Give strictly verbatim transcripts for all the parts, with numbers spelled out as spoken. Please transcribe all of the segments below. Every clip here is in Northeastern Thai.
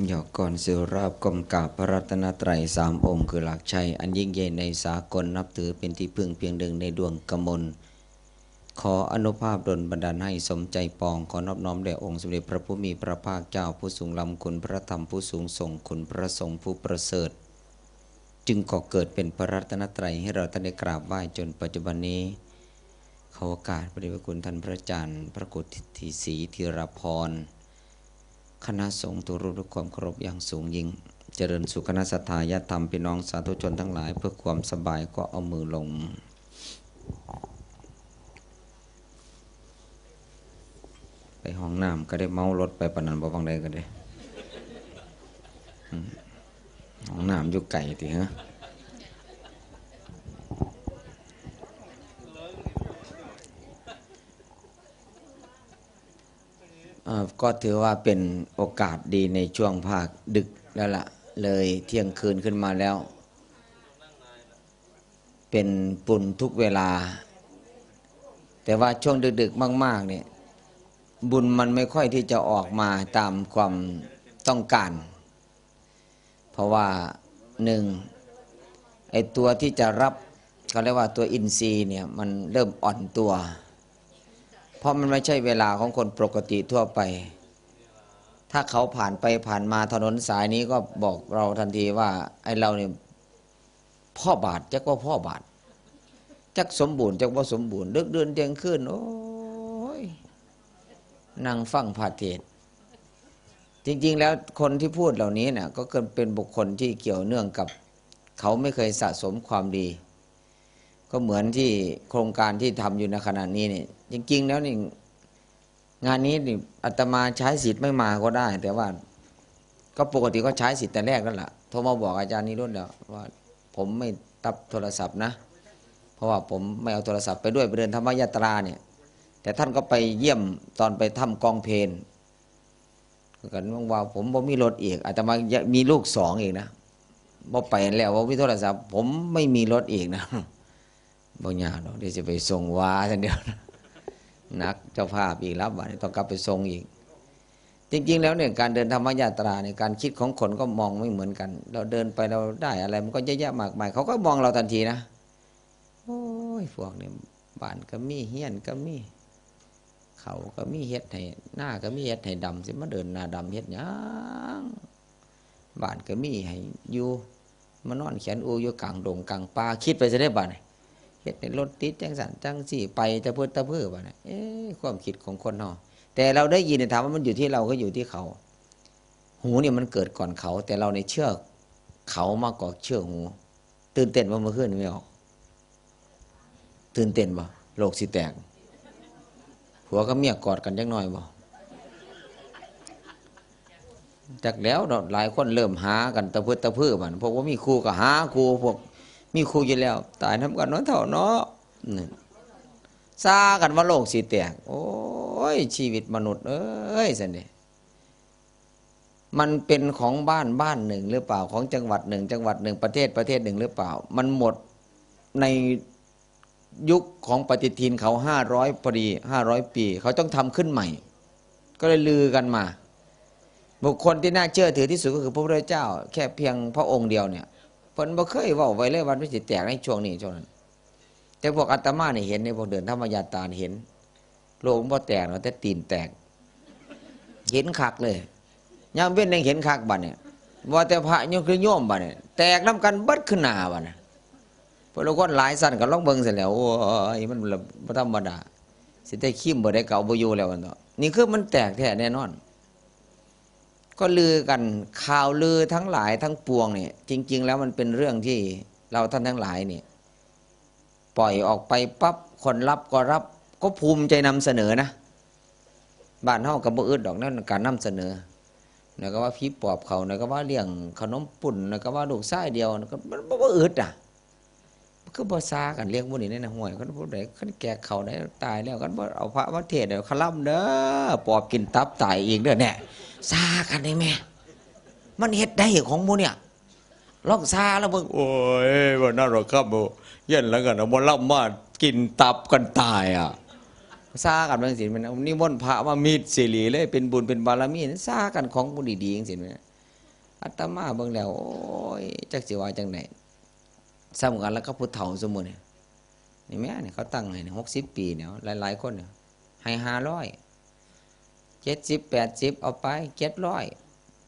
หยอกก่อนสิราบก้มกราบพระรัตนตรัยสามองค์คือหลักชัยอันยิ่งใหญ่ในสากลนับถือเป็นที่พึ่งเพียงหนึ่งในดวงกมล ขออนุภาพดลบันดาลให้สมใจปอง ขอนอบน้อมแด่องค์สมเด็จพระผู้มีพระภาคเจ้าผู้สูงล้ำคุณพระธรรมผู้สูงส่งคุณพระสงฆ์ผู้ประเสริฐ จึงก่อเกิดเป็นพระรัตนตรัยให้เราท่านได้กราบไหว้จนปัจจุบันนี้ ขอโอกาสพระเดชพระคุณท่านพระอาจารย์พระครูธีศรีธีรพร คณะสงฆ์ทุกรูปด้วยความเคารพอย่างสูงยิ่ง เจริญสุขคณะศรัทธาญาติธรรมพี่น้องสาธุชนทั้งหลาย เพื่อความสบายก็เอามือลง ไปห้องน้ำก็ได้ เมารถไปปานนั้นบ่ บางใดก็ได้ อืม ห้องน้ำอยู่ไกลติฮะ เอ่อ ก็ถือว่าเป็นโอกาสดีในช่วงภาคดึกแล้วล่ะ เลยเที่ยงคืนขึ้นมาแล้ว เป็นบุญทุกเวลา แต่ว่าช่วงดึกๆ มากๆ เนี่ย บุญมันไม่ค่อยที่จะออกมาตามความต้องการ เพราะว่าหนึ่ง ไอ้ตัวที่จะรับ เขาเรียกว่าตัวอินทรีย์เนี่ย มันเริ่มอ่อนตัว เพราะมันไม่ใช่เวลาของคนปกติทั่วไป ถ้าเขาผ่านไปผ่านมาถนนสายนี้ก็บอกเราทันทีว่า ไอ้เราเนี่ย พ่อบาท จักว่าพ่อบาท จักสมบูรณ์ จักบ่สมบูรณ์ ดึกดื่นเที่ยงคืน โอ้ย นั่งฟังพระเทศน์ จริงๆ แล้วคนที่พูดเหล่านี้น่ะ ก็เกิดเป็นบุคคลที่เกี่ยวเนื่องกับ เขาไม่เคยสะสมความดี ก็เหมือนที่โครงการที่ทำอยู่ในขณะนี้เนี่ย จริงๆ แล้วนี่ งานนี้นี่อาตมาใช้สิทธิ์ไม่มาก็ได้ แต่ว่า ก็ปกติก็ใช้สิทธิ์แต่แรกนั่นแหละ โทรมาบอกอาจารย์นิรุตแล้วว่า ผมไม่รับโทรศัพท์นะ เพราะว่าผมไม่เอาโทรศัพท์ไปด้วย ไปเดินธรรมยาตราเนี่ย แต่ท่านก็ไปเยี่ยมตอนไปถ้ำกองเพล กันว่าผมบ่มีรถอีก อาตมามีลูกสองอีกนะ บ่ไปแล้ว บ่มีโทรศัพท์ ผมไม่มีรถอีกนะ บ่ยากดอก เดี๋ยวจะไปส่งวาซั่นเดียวนะ หนักเจ้าภาพอีกแล้ว บัดนี้ต้องกลับไปส่งอีก จริงๆ แล้วเนี่ย การเดินธรรมยาตราเนี่ย การคิดของคนก็มองไม่เหมือนกัน เราเดินไปเราได้อะไรมันก็เยอะแยะมากมาย เขาก็มองเราทันทีนะ โอ้ย พวกนี้บ้านก็มี เฮือนก็มี เขาก็มีเฮ็ดให้ นาก็มีเฮ็ดให้ดำ สิมาเดินหน้าดำเฮ็ดหยัง บ้านก็มีให้อยู่ มานอนแขนอูอยู่กลางดงกลางป่า คิดไปซะได้บัดนี้ เฮ็ดให้รถติดจังซั่นจังซี่ ไปตะเพิดตะเพิอบัดนี้ เอ๊ะ ความคิดของคนเฮา แต่เราได้ยินเนี่ย ถามว่ามันอยู่ที่เราก็อยู่ที่เขา หูเนี่ยมันเกิดก่อนเขา แต่เราเนี่ยเชื่อเขามากกว่าเชื่อหู ตื่นเต้นบ่เมื่อคืนนี่ แม่ออก ตื่นเต้นบ่ โลกสิแตก ผัวกับเมียกอดกันจักหน่อยบ่ จักแล้วเนาะ หลายคนเริ่มหากันตะเพิดตะเพิอบัด พวกบ่มีคู่ก็หาคู่ พวกมีคู่อยู่แล้ว ตายนำกันเนาะเฒ่าเนาะ นั่น ซากันว่าโลกสิแตก โอ้ย ชีวิตมนุษย์เอ้ย ซั่นเด้ มันเป็นของบ้านบ้านหนึ่งหรือเปล่า ของจังหวัดหนึ่งจังหวัดหนึ่ง ประเทศประเทศหนึ่งหรือเปล่า มันหมดในยุคของปฏิทินเขา ห้าร้อย พอดี ห้าร้อย ปี เขาต้องทำขึ้นใหม่ ก็เลยลือกันมา บุคคลที่น่าเชื่อถือที่สุดก็คือพระพุทธเจ้า แค่เพียงพระองค์เดียวเนี่ย เพิ่นบ่เคยเว้าไว้เลยว่ามันสิแตกในช่วงนี้ช่วงนั้น แต่พวกอาตมานี่เห็น ในพวกเดินธรรมยาตรานี่เห็น โลกมันบ่แตกหรอก แต่ตีนแตก เห็นคักเลย ยามเว้นยังเห็นคักบัดเนี่ย ว่าแต่พระโยมคือโยมบัดเนี่ย แตกนำกันเบิดคือหน้าบัดเนี่ย พวกเราคนหลายชั้นก็ลองเบิ่งซั่นแหล้ว โอ้ย มันบ่ธรรมดา สิได้คิมบ่ได้เก่าบ่อยู่แล้วบัดเนาะ นี่คือมันแตกแท้แน่นอน ก็ลือกัน ข่าวลือทั้งหลายทั้งปวงเนี่ย จริงๆ แล้วมันเป็นเรื่องที่เราท่านทั้งหลายเนี่ย ปล่อยออกไปปั๊บ คนรับก็รับ ก็ภูมิใจนำเสนอนะ บ้านเฮาก็บ่อึดดอก นั่นการนำเสนอ แล้วก็ว่าผีปอบเข้า แล้วก็ว่าเลี้ยงขนมปุ้น แล้วก็ว่าลูกชายเดียว แล้วก็มันบ่ บ่อึดอ่ะ คือบ่ซากันเลี้ยงหมู่นี้แน่นะ ห่วย คันผู้ใด คันแก่เข้าได้ตายแล้ว คันบ่เอาพระมาเทศน์ เดี๋ยวคลำเด้อ ปอบกินตับตายอีกเด้อ แน่ ซากันได้แม่ มันเฮ็ดได้ของหมู่เนี่ย ลองซาแล้วเบิ่ง โอ้ย ว่านั่นหรอกครับ เย็นแล้วกัน เอาหมอลำมากินตับกันตายอ่ะ ซากันจังซี่ มันนิมนต์พระมามิดสิริเลย เป็นบุญเป็นบารมี ซากันของบุญดีๆ จังซี่ แม่ อาตมาเบิ่งแล้ว โอ้ย จักสิว่าจังได๋ ส่ำกันแล้วกับผู้เฒ่าซุมื้อนี้ นี่แหม นี่เขาตั้งให้นี่ หกสิบปีเนี่ย หลายๆ คนเนี่ย ให้ ห้าร้อย เจ็ดสิบ แปดสิบ เอาไป เจ็ดร้อย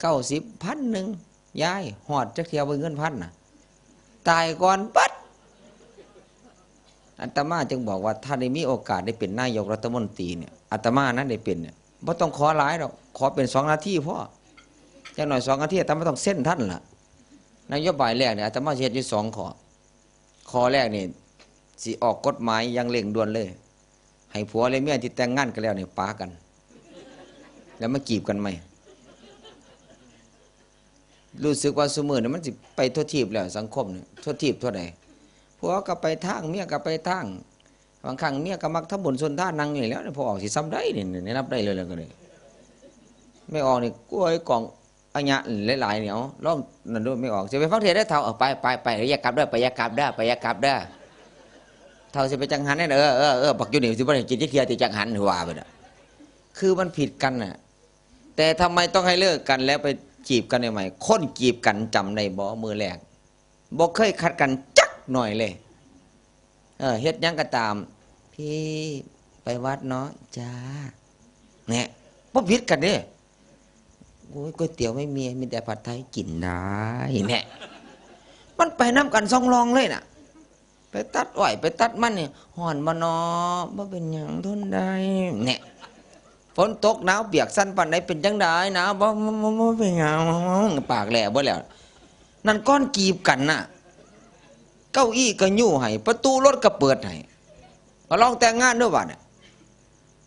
เก้าสิบ พันหนึ่ง ยาย ฮอดจักเทื่อบ่เงินพันน่ะ ตายก่อนเบิด อาตมาจึงบอกว่า ถ้าได้มีโอกาสได้เป็นนายกรัฐมนตรีเนี่ย อาตมานั้นได้เป็นเนี่ย บ่ต้องขอหลายดอก ขอเป็นสองนาทีพอ อย่างน้อยสองนาที อาตมาต้องเซ็นทันล่ะ นโยบายแรกเนี่ย อาตมาสิเฮ็ดอยู่สองข้อ ข้อแรกนี่ สิออกกฎหมายอย่างเร่งด่วนเลย ให้ผัวและเมียที่แต่งงานกันแล้วนี่ปากัน แล้วมาจีบกันใหม่ รู้สึกว่าซุมื้อนี้มันสิไปทั่วทีปแล้ว สังคมนี่ ทั่วทีปทั่วใด ผัวก็ไปทาง เมียก็ไปทาง บางครั้งเมียก็มักทำบุญสุนทานนั่งนี่แหล้ว พอออกสิส่ำใด๋นี่ นี่นับได้เลยแล้วก็เลย แม่ออกนี่ กล้วยกล่องอะหยังหลายๆ เนี่ย เอา ลองนั่นดู แม่ออก สิไปฟังเทศน์ได้อเฒ่า เออ ไป ไป ไป อย่ากลับเด้อ ไป อย่ากลับเด้อ ไป อย่ากลับเด้อ เฒ่าสิไปจังหันเนี่ย เออ เออ เออ บักอยู่นี่สิบ่ได้กินจักเทื่อติจังหัน ว่าไปน่ะ คือมันผิดกันน่ะ แต่ทำไมต้องให้เลิกกันแล้วไปจีบกันใหม่ๆ คนจีบกันจำได้บ่ มื้อแรก บ่เคยขัดกันจักหน่อยเลย เออ เฮ็ดหยังก็ตาม พี่ไปวัดเนาะ จ้า เนี่ย บ่ผิดกันเด้ โอ้ย ก๋วยเตี๋ยวไม่มี มีแต่ผัดไทย กินได้ เนี่ย มันไปนำกันสองรองเลยน่ะ ไปตัดอ้อย ไปตัดมันนี่ ฮ้อนบ่น้อ บ่เป็นหยัง ทนได้ เนี่ย ฝนตกหนาวเปียกสั่นปานใด เป็นจังใด๋ หนาวบ่ บ่ บ่ บ่เป็นหยัง ปากแหล่เบิดแล้ว นั่นก่อนจีบกันน่ะ เก้าอี้ก็ยู้ให้ ประตูรถก็เปิดให้ มาลองแต่งงานดูบัดเนี่ย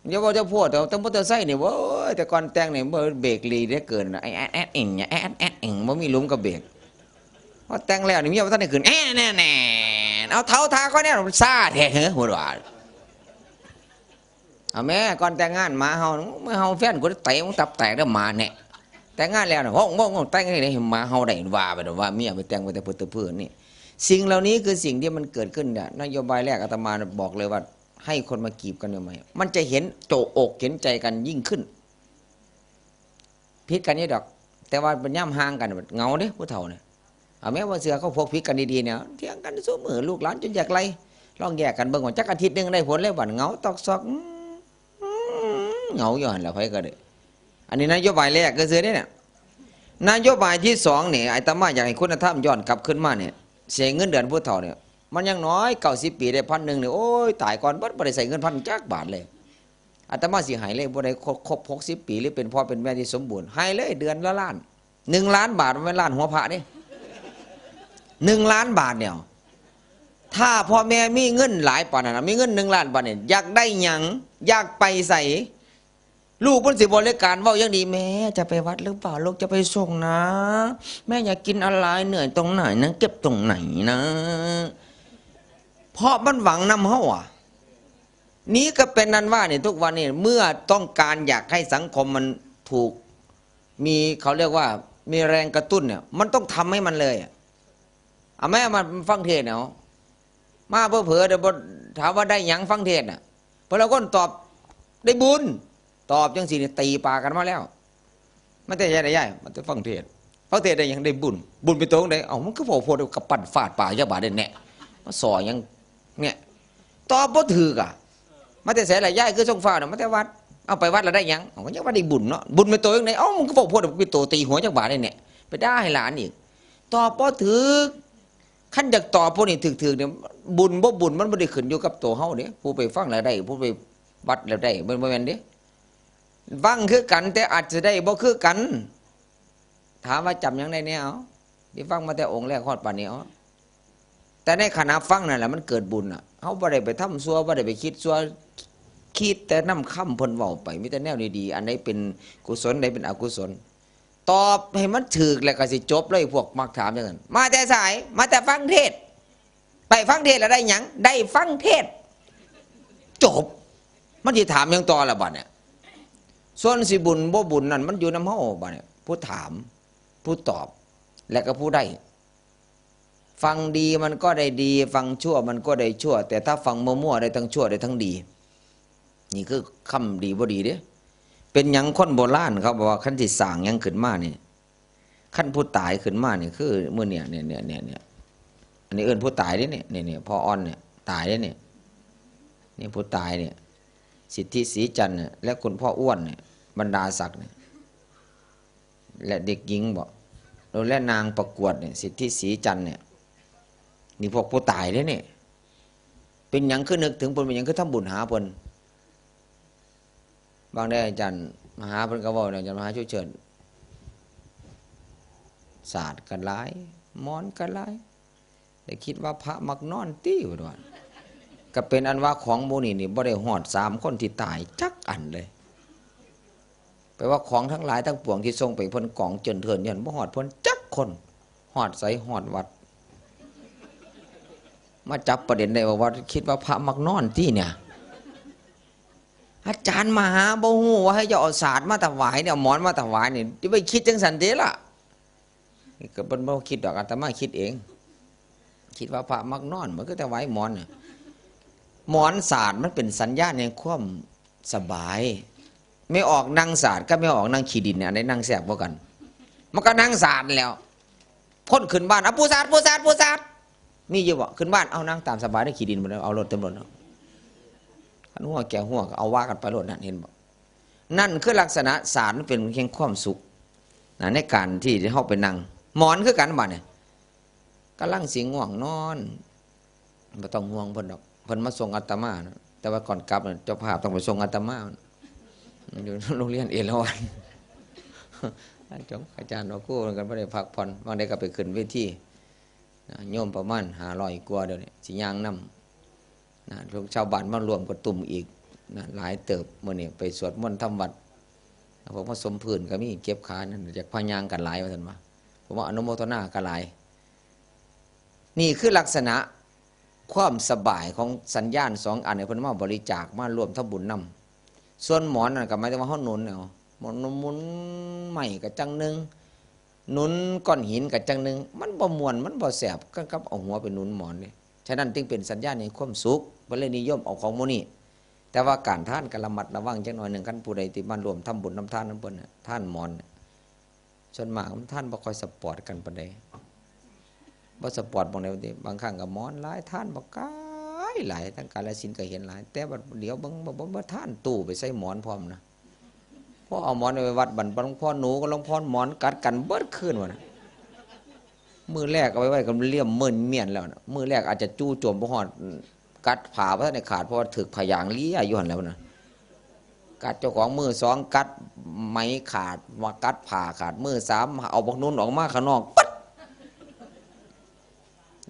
อย่าว่าแต่ผัว แต่ แต่มอเตอร์ไซค์นี่ โอ้ย แต่ก่อนแต่งนี่ เบรกดีเหลือเกิน ไอ้แอดแอดอิง แอดแอดอิง บ่มีหลุมก็เบรก พอแต่งแล้วนี่ เมียบ่ทันได้ขึ้น แอะแน่แน่ เอาเฒ่าทาก็เนี่ย ซ่าแท้เหรอ หัวหวาน เอาแม่ ก่อนแต่งงานหมาเห่า เมื่อเห่าแฟนกูเตะมึงตับแตกเด้อหมาเนี่ย แต่งงานแล้วเนี่ย โอ้โห โอ้โห แต่งนี่ได้หมาเห่าได้ ว่าไปเด้อ ว่าเมียไปแต่งไปแต่เพื่อเพื่อนี่ สิ่งเหล่านี้คือสิ่งที่มันเกิดขึ้นเนี่ย นโยบายแรกอาตมาบอกเลยว่า ให้คนมาจีบกันใหม่ๆ มันจะเห็นโจอกเห็นใจกันยิ่งขึ้น ผิดกันอยู่ดอก แต่ว่าเป็นย่ำห่างกัน เหงาเด้ผู้เฒ่าเนี่ย เอาแม้ว่าเสือเขาพวกผิดกันดีๆเนี่ย เถียงกันซุมื้อ ลูกหลานจนอยากไล่ ลองแยกกันเบิ่งว่าจักอาทิตย์หนึ่งได้ผลเลยบัด เหงาตอกซอก อืม เหงาอยู่หั่นล่ะ ไผก็ได้ อันนี้นโยบายแรกก็คือเนี่ย นโยบายที่สองเนี่ย อาตมาอยากให้คุณธรรมย้อนกลับขึ้นมาเนี่ย เสียเงินเดือนผู้เฒ่าเนี่ย มันยังน้อย เก้าสิบปีได้พันหนึ่งเนี่ย โอ้ย ตายก่อนเบิด บ่ได้ใส่เงินพันจักบาทเลย อาตมาสิให้เลย ผู้ใดครบ ครบ หกสิบปี หรือเป็นพ่อเป็นแม่ที่สมบูรณ์ ให้เลยเดือนละล้าน หนึ่งล้านบาท มันเป็นล้านหัวพระเด้ หนึ่งล้านบาทเนี่ย ถ้าพ่อแม่มีเงินหลายปานนั้นนะ มีเงินหนึ่งล้านบาทเนี่ย อยากได้หยัง อยากไปไส ลูกมันสิบริการเว้าอย่างดี แม่จะไปวัดหรือเปล่า ลูกจะไปส่งนะ แม่อยากกินอะไร เหนื่อยตรงไหนนะ เจ็บตรงไหนนะ เพราะมันหวังนำเฮาอะ นี้ก็เป็นนั้นว่าเนี่ย ทุกวันนี้เมื่อต้องการอยากให้สังคมมันถูก มี เขาเรียกว่ามีแรงกระตุ้นเนี่ย มันต้องทำให้มันเลยอะ เอาแม่มาฟังเทศน์เนาะ มาเผลอๆ เดี๋ยวบ่ถามว่าได้หยัง ฟังเทศน์น่ะ เพิ่นละคนตอบ ได้บุญ ตอบจังซี่นี่ ตีปากกันมาแล้ว มาแต่ไสล่ะยาย มาแต่ฟังเทศน์ ฟังเทศน์ได้หยัง ได้บุญ บุญเป็นตัวของใด เอ้า มันคือพวก พวกกับปั้นฟาดปากจักบาทเด้แน่ มาส่อหยัง เนี่ย ตอบบ่ถูกอะ มาแต่ไสล่ะยาย คือส่งฟ้าวน่ะ มาแต่วัด เอาไปวัดแล้วได้หยัง เอ้า ก็ยังว่าได้บุญเนาะ บุญเป็นตัวของใด เอ้า มันคือพวก พวกเป็นตัวตีหัวจักบาทเด้แน่ ไปด่าให้หลานอีก ตอบบ่ถูก คันอยากตอบพวกนี้ถูกๆ เนี่ย บุญบ่บุญมันบ่ได้ขึ้นอยู่กับตัวเฮาเด้ ผู้ไปฟังแล้วได้ ผู้ไปวัดแล้วได้ มันบ่แม่นเด้ ฟังคือกัน แต่อาจจะได้บ่คือกัน ถามว่าจำหยังได้แน่ เอา ที่ฟังมาแต่องค์แรกฮอดปานนี้ เอา แต่ในขณะฟังนั่นแหละมันเกิดบุญน่ะ เฮาบ่ได้ไปทำชั่ว บ่ได้ไปคิดชั่ว คิดแต่นำคำเพิ่นเว้าไป มีแต่แนวดีๆ อันใดเป็นกุศล ใดเป็นอกุศล ตอบให้มันถูกแล้วก็สิจบเลย พวกมักถามจังซั่น มาแต่ไส มาแต่ฟังเทศน์ ไปฟังเทศน์แล้วได้หยัง ได้ฟังเทศน์ จบ มันสิถามหยังต่อล่ะบัดเนี่ย ส่วนสิบุญบ่บุญนั่นมันอยู่นำเฮาบัดเนี่ย ผู้ถาม ผู้ตอบ และก็ผู้ได้ ฟังดีมันก็ได้ดี ฟังชั่วมันก็ได้ชั่ว แต่ถ้าฟังมั่วๆ ได้ทั้งชั่วได้ทั้งดี นี่คือคำดีบ่ดีเด้ เป็นหยังคนโบราณเขาบอกว่าคันสิสร้างหยังขึ้นมานี่ คันผู้ตายขึ้นมานี่คือมื้อเนี่ย เนี่ย เนี่ย เนี่ย เนี่ย อันนี้เอิ้นผู้ตายเด้เนี่ย เนี่ย เนี่ย พ่ออ่อนเนี่ย ตายเด้เนี่ย นี่ผู้ตายเนี่ย สิทธิศรีจันทร์เนี่ย และคุณพ่ออ้วนเนี่ย บรรดาศักดิ์เนี่ย และเด็กหญิงบ่ และนางประกวดเนี่ย สิทธิศรีจันทร์เนี่ย นี่พวกผู้ตายเด้เนี่ย เป็นหยังคือนึกถึงเพิ่น เป็นหยังคือทำบุญหาเพิ่น บางได้อาจารย์มหาเพิ่นก็เว้านะ อาจารย์มหาชูเชิญ สาดกันหลาย หมอนกันหลาย ได้คิดว่าพระมักนอนตี้ เพิ่นว่า ก็เป็นอันว่าของหมู่นี้นี่บ่ได้ฮอดสามคนที่ตายจักอันเลย แปลว่าของทั้งหลายทั้งปวงที่ส่งไปเพิ่นกองเจินเทินเนี่ย บ่ฮอดเพิ่นจักคน ฮอดไสฮอดวัด มาจับประเด็นได้ว่า ว่าคิดว่าพระมักนอนตี้เนี่ย อาจารย์มหาบ่ฮู้ว่าให้เจ้าเอาสาดมาถวายเนี่ย เอาหมอนมาถวายเนี่ย จะไปคิดจังสันเด้ล่ะ นี่ก็เพิ่นบ่คิดดอก อาตมาคิดเอง คิดว่าพระมักนอน มันก็ถวายหมอนน่ะ หมอนสาดมันเป็นสัญญาณแห่งความสบาย แม่ออกนั่งสาดกับแม่ออกนั่งขี้ดินเนี่ย อันใดนั่งแซ่บกว่ากัน มันก็นั่งสาดแล้ว คนขึ้นบ้าน "เอาปูสาด ปูสาด ปูสาด" มีอยู่บ่ ขึ้นบ้าน "เอานั่งตามสบาย ได้ขี้ดินหมดแล้ว เอาโลดเต็มโลดเนาะ" คันหัวแก่หัวก็เอาว่ากันไปโลดนั่น เห็นบ่ นั่นคือลักษณะสาดมันเป็นแห่งความสุขนะ ในการที่เฮาไปนั่ง หมอนคือกันบัดนี้ กำลังสิง่วงนอน บ่ต้องห่วงเพิ่นดอก เพิ่นมาส่งอาตมานะ แต่ว่าก่อนกลับน่ะ เจ้าภาพต้องไปส่งอาตมา อยู่โรงเรียนเอราวัณ อาจารย์ อาจารย์ เอาครูกันบ่ได้พักผ่อน บางใดก็ไปขึ้นเวทีนะ โยมประมาณห้าร้อยกว่า เดี๋ยวนี้สิย่างนำนะ พวกชาวบ้านมาร่วมกระตุ้มอีกนะ หลายเติบ มื้อนี้ไปสวดมนต์ทำวัด พวกมาสมพื้นก็มี เจ็บขานั่น อยากพาย่างกันหลาย ว่าซั่นว่า ผมว่าอนุโมทนากันหลาย นี่คือลักษณะความสบายของสัญญาณสองอัน ให้เพิ่นมาบริจาค มาร่วมทำบุญนำ ส่วนหมอนนั่นก็หมายถึงว่าเฮาหนุนเอา หมอนหนุนไม้ก็จั่งหนึ่ง หนุนก้อนหินก็จั่งหนึ่ง มันบ่ม่วน มันบ่แซ่บ คือกับเอาหัวไปหนุนหมอนนี่ ฉะนั้นจึงเป็นสัญญาณแห่งความสุข เพิ่นเลยนิยมเอาของหมู่นี้ แต่ว่าการทานก็ระมัดระวังจักหน่อยหนึ่ง คันผู้ใดที่มาร่วมทำบุญนำทานนำเพิ่นน่ะ ทานหมอนน่ะ ส่วนมากมันทานบ่ค่อยสปอร์ตกันปานใด บ่สปอร์ตหม่องใดติ บางครั้งก็หมอนหลาย ทานบักหลายหลาย ทางกาฬสินธุ์ก็เห็นหลาย แต่บัดเหลียวเบิ่ง บ่ บ่ บ่ทานตู้ไปใส่หมอนพร้อมนะ พอเอาหมอนไปวัดบัด หลวงพ่อหนูกับหลวงพ่อหมอนกัดกันเบิดคืนว่านะ มื้อแรกเอาไปไว้กับเลี่ยมเมินเมียนแล้วนะ มื้อแรกอาจจะจู่โจมบ่ฮอด กัดผ้าบ่ทันได้ขาด เพราะว่าถืกผ้ายางเลียอยู่หั่นแหล้วนะ กัดเจ้าของ มื้อสองกัดไหมขาด ว่ากัดผ้าขาด มื้อสามเอาบักนุ่นออกมาข้างนอกปึ๊ด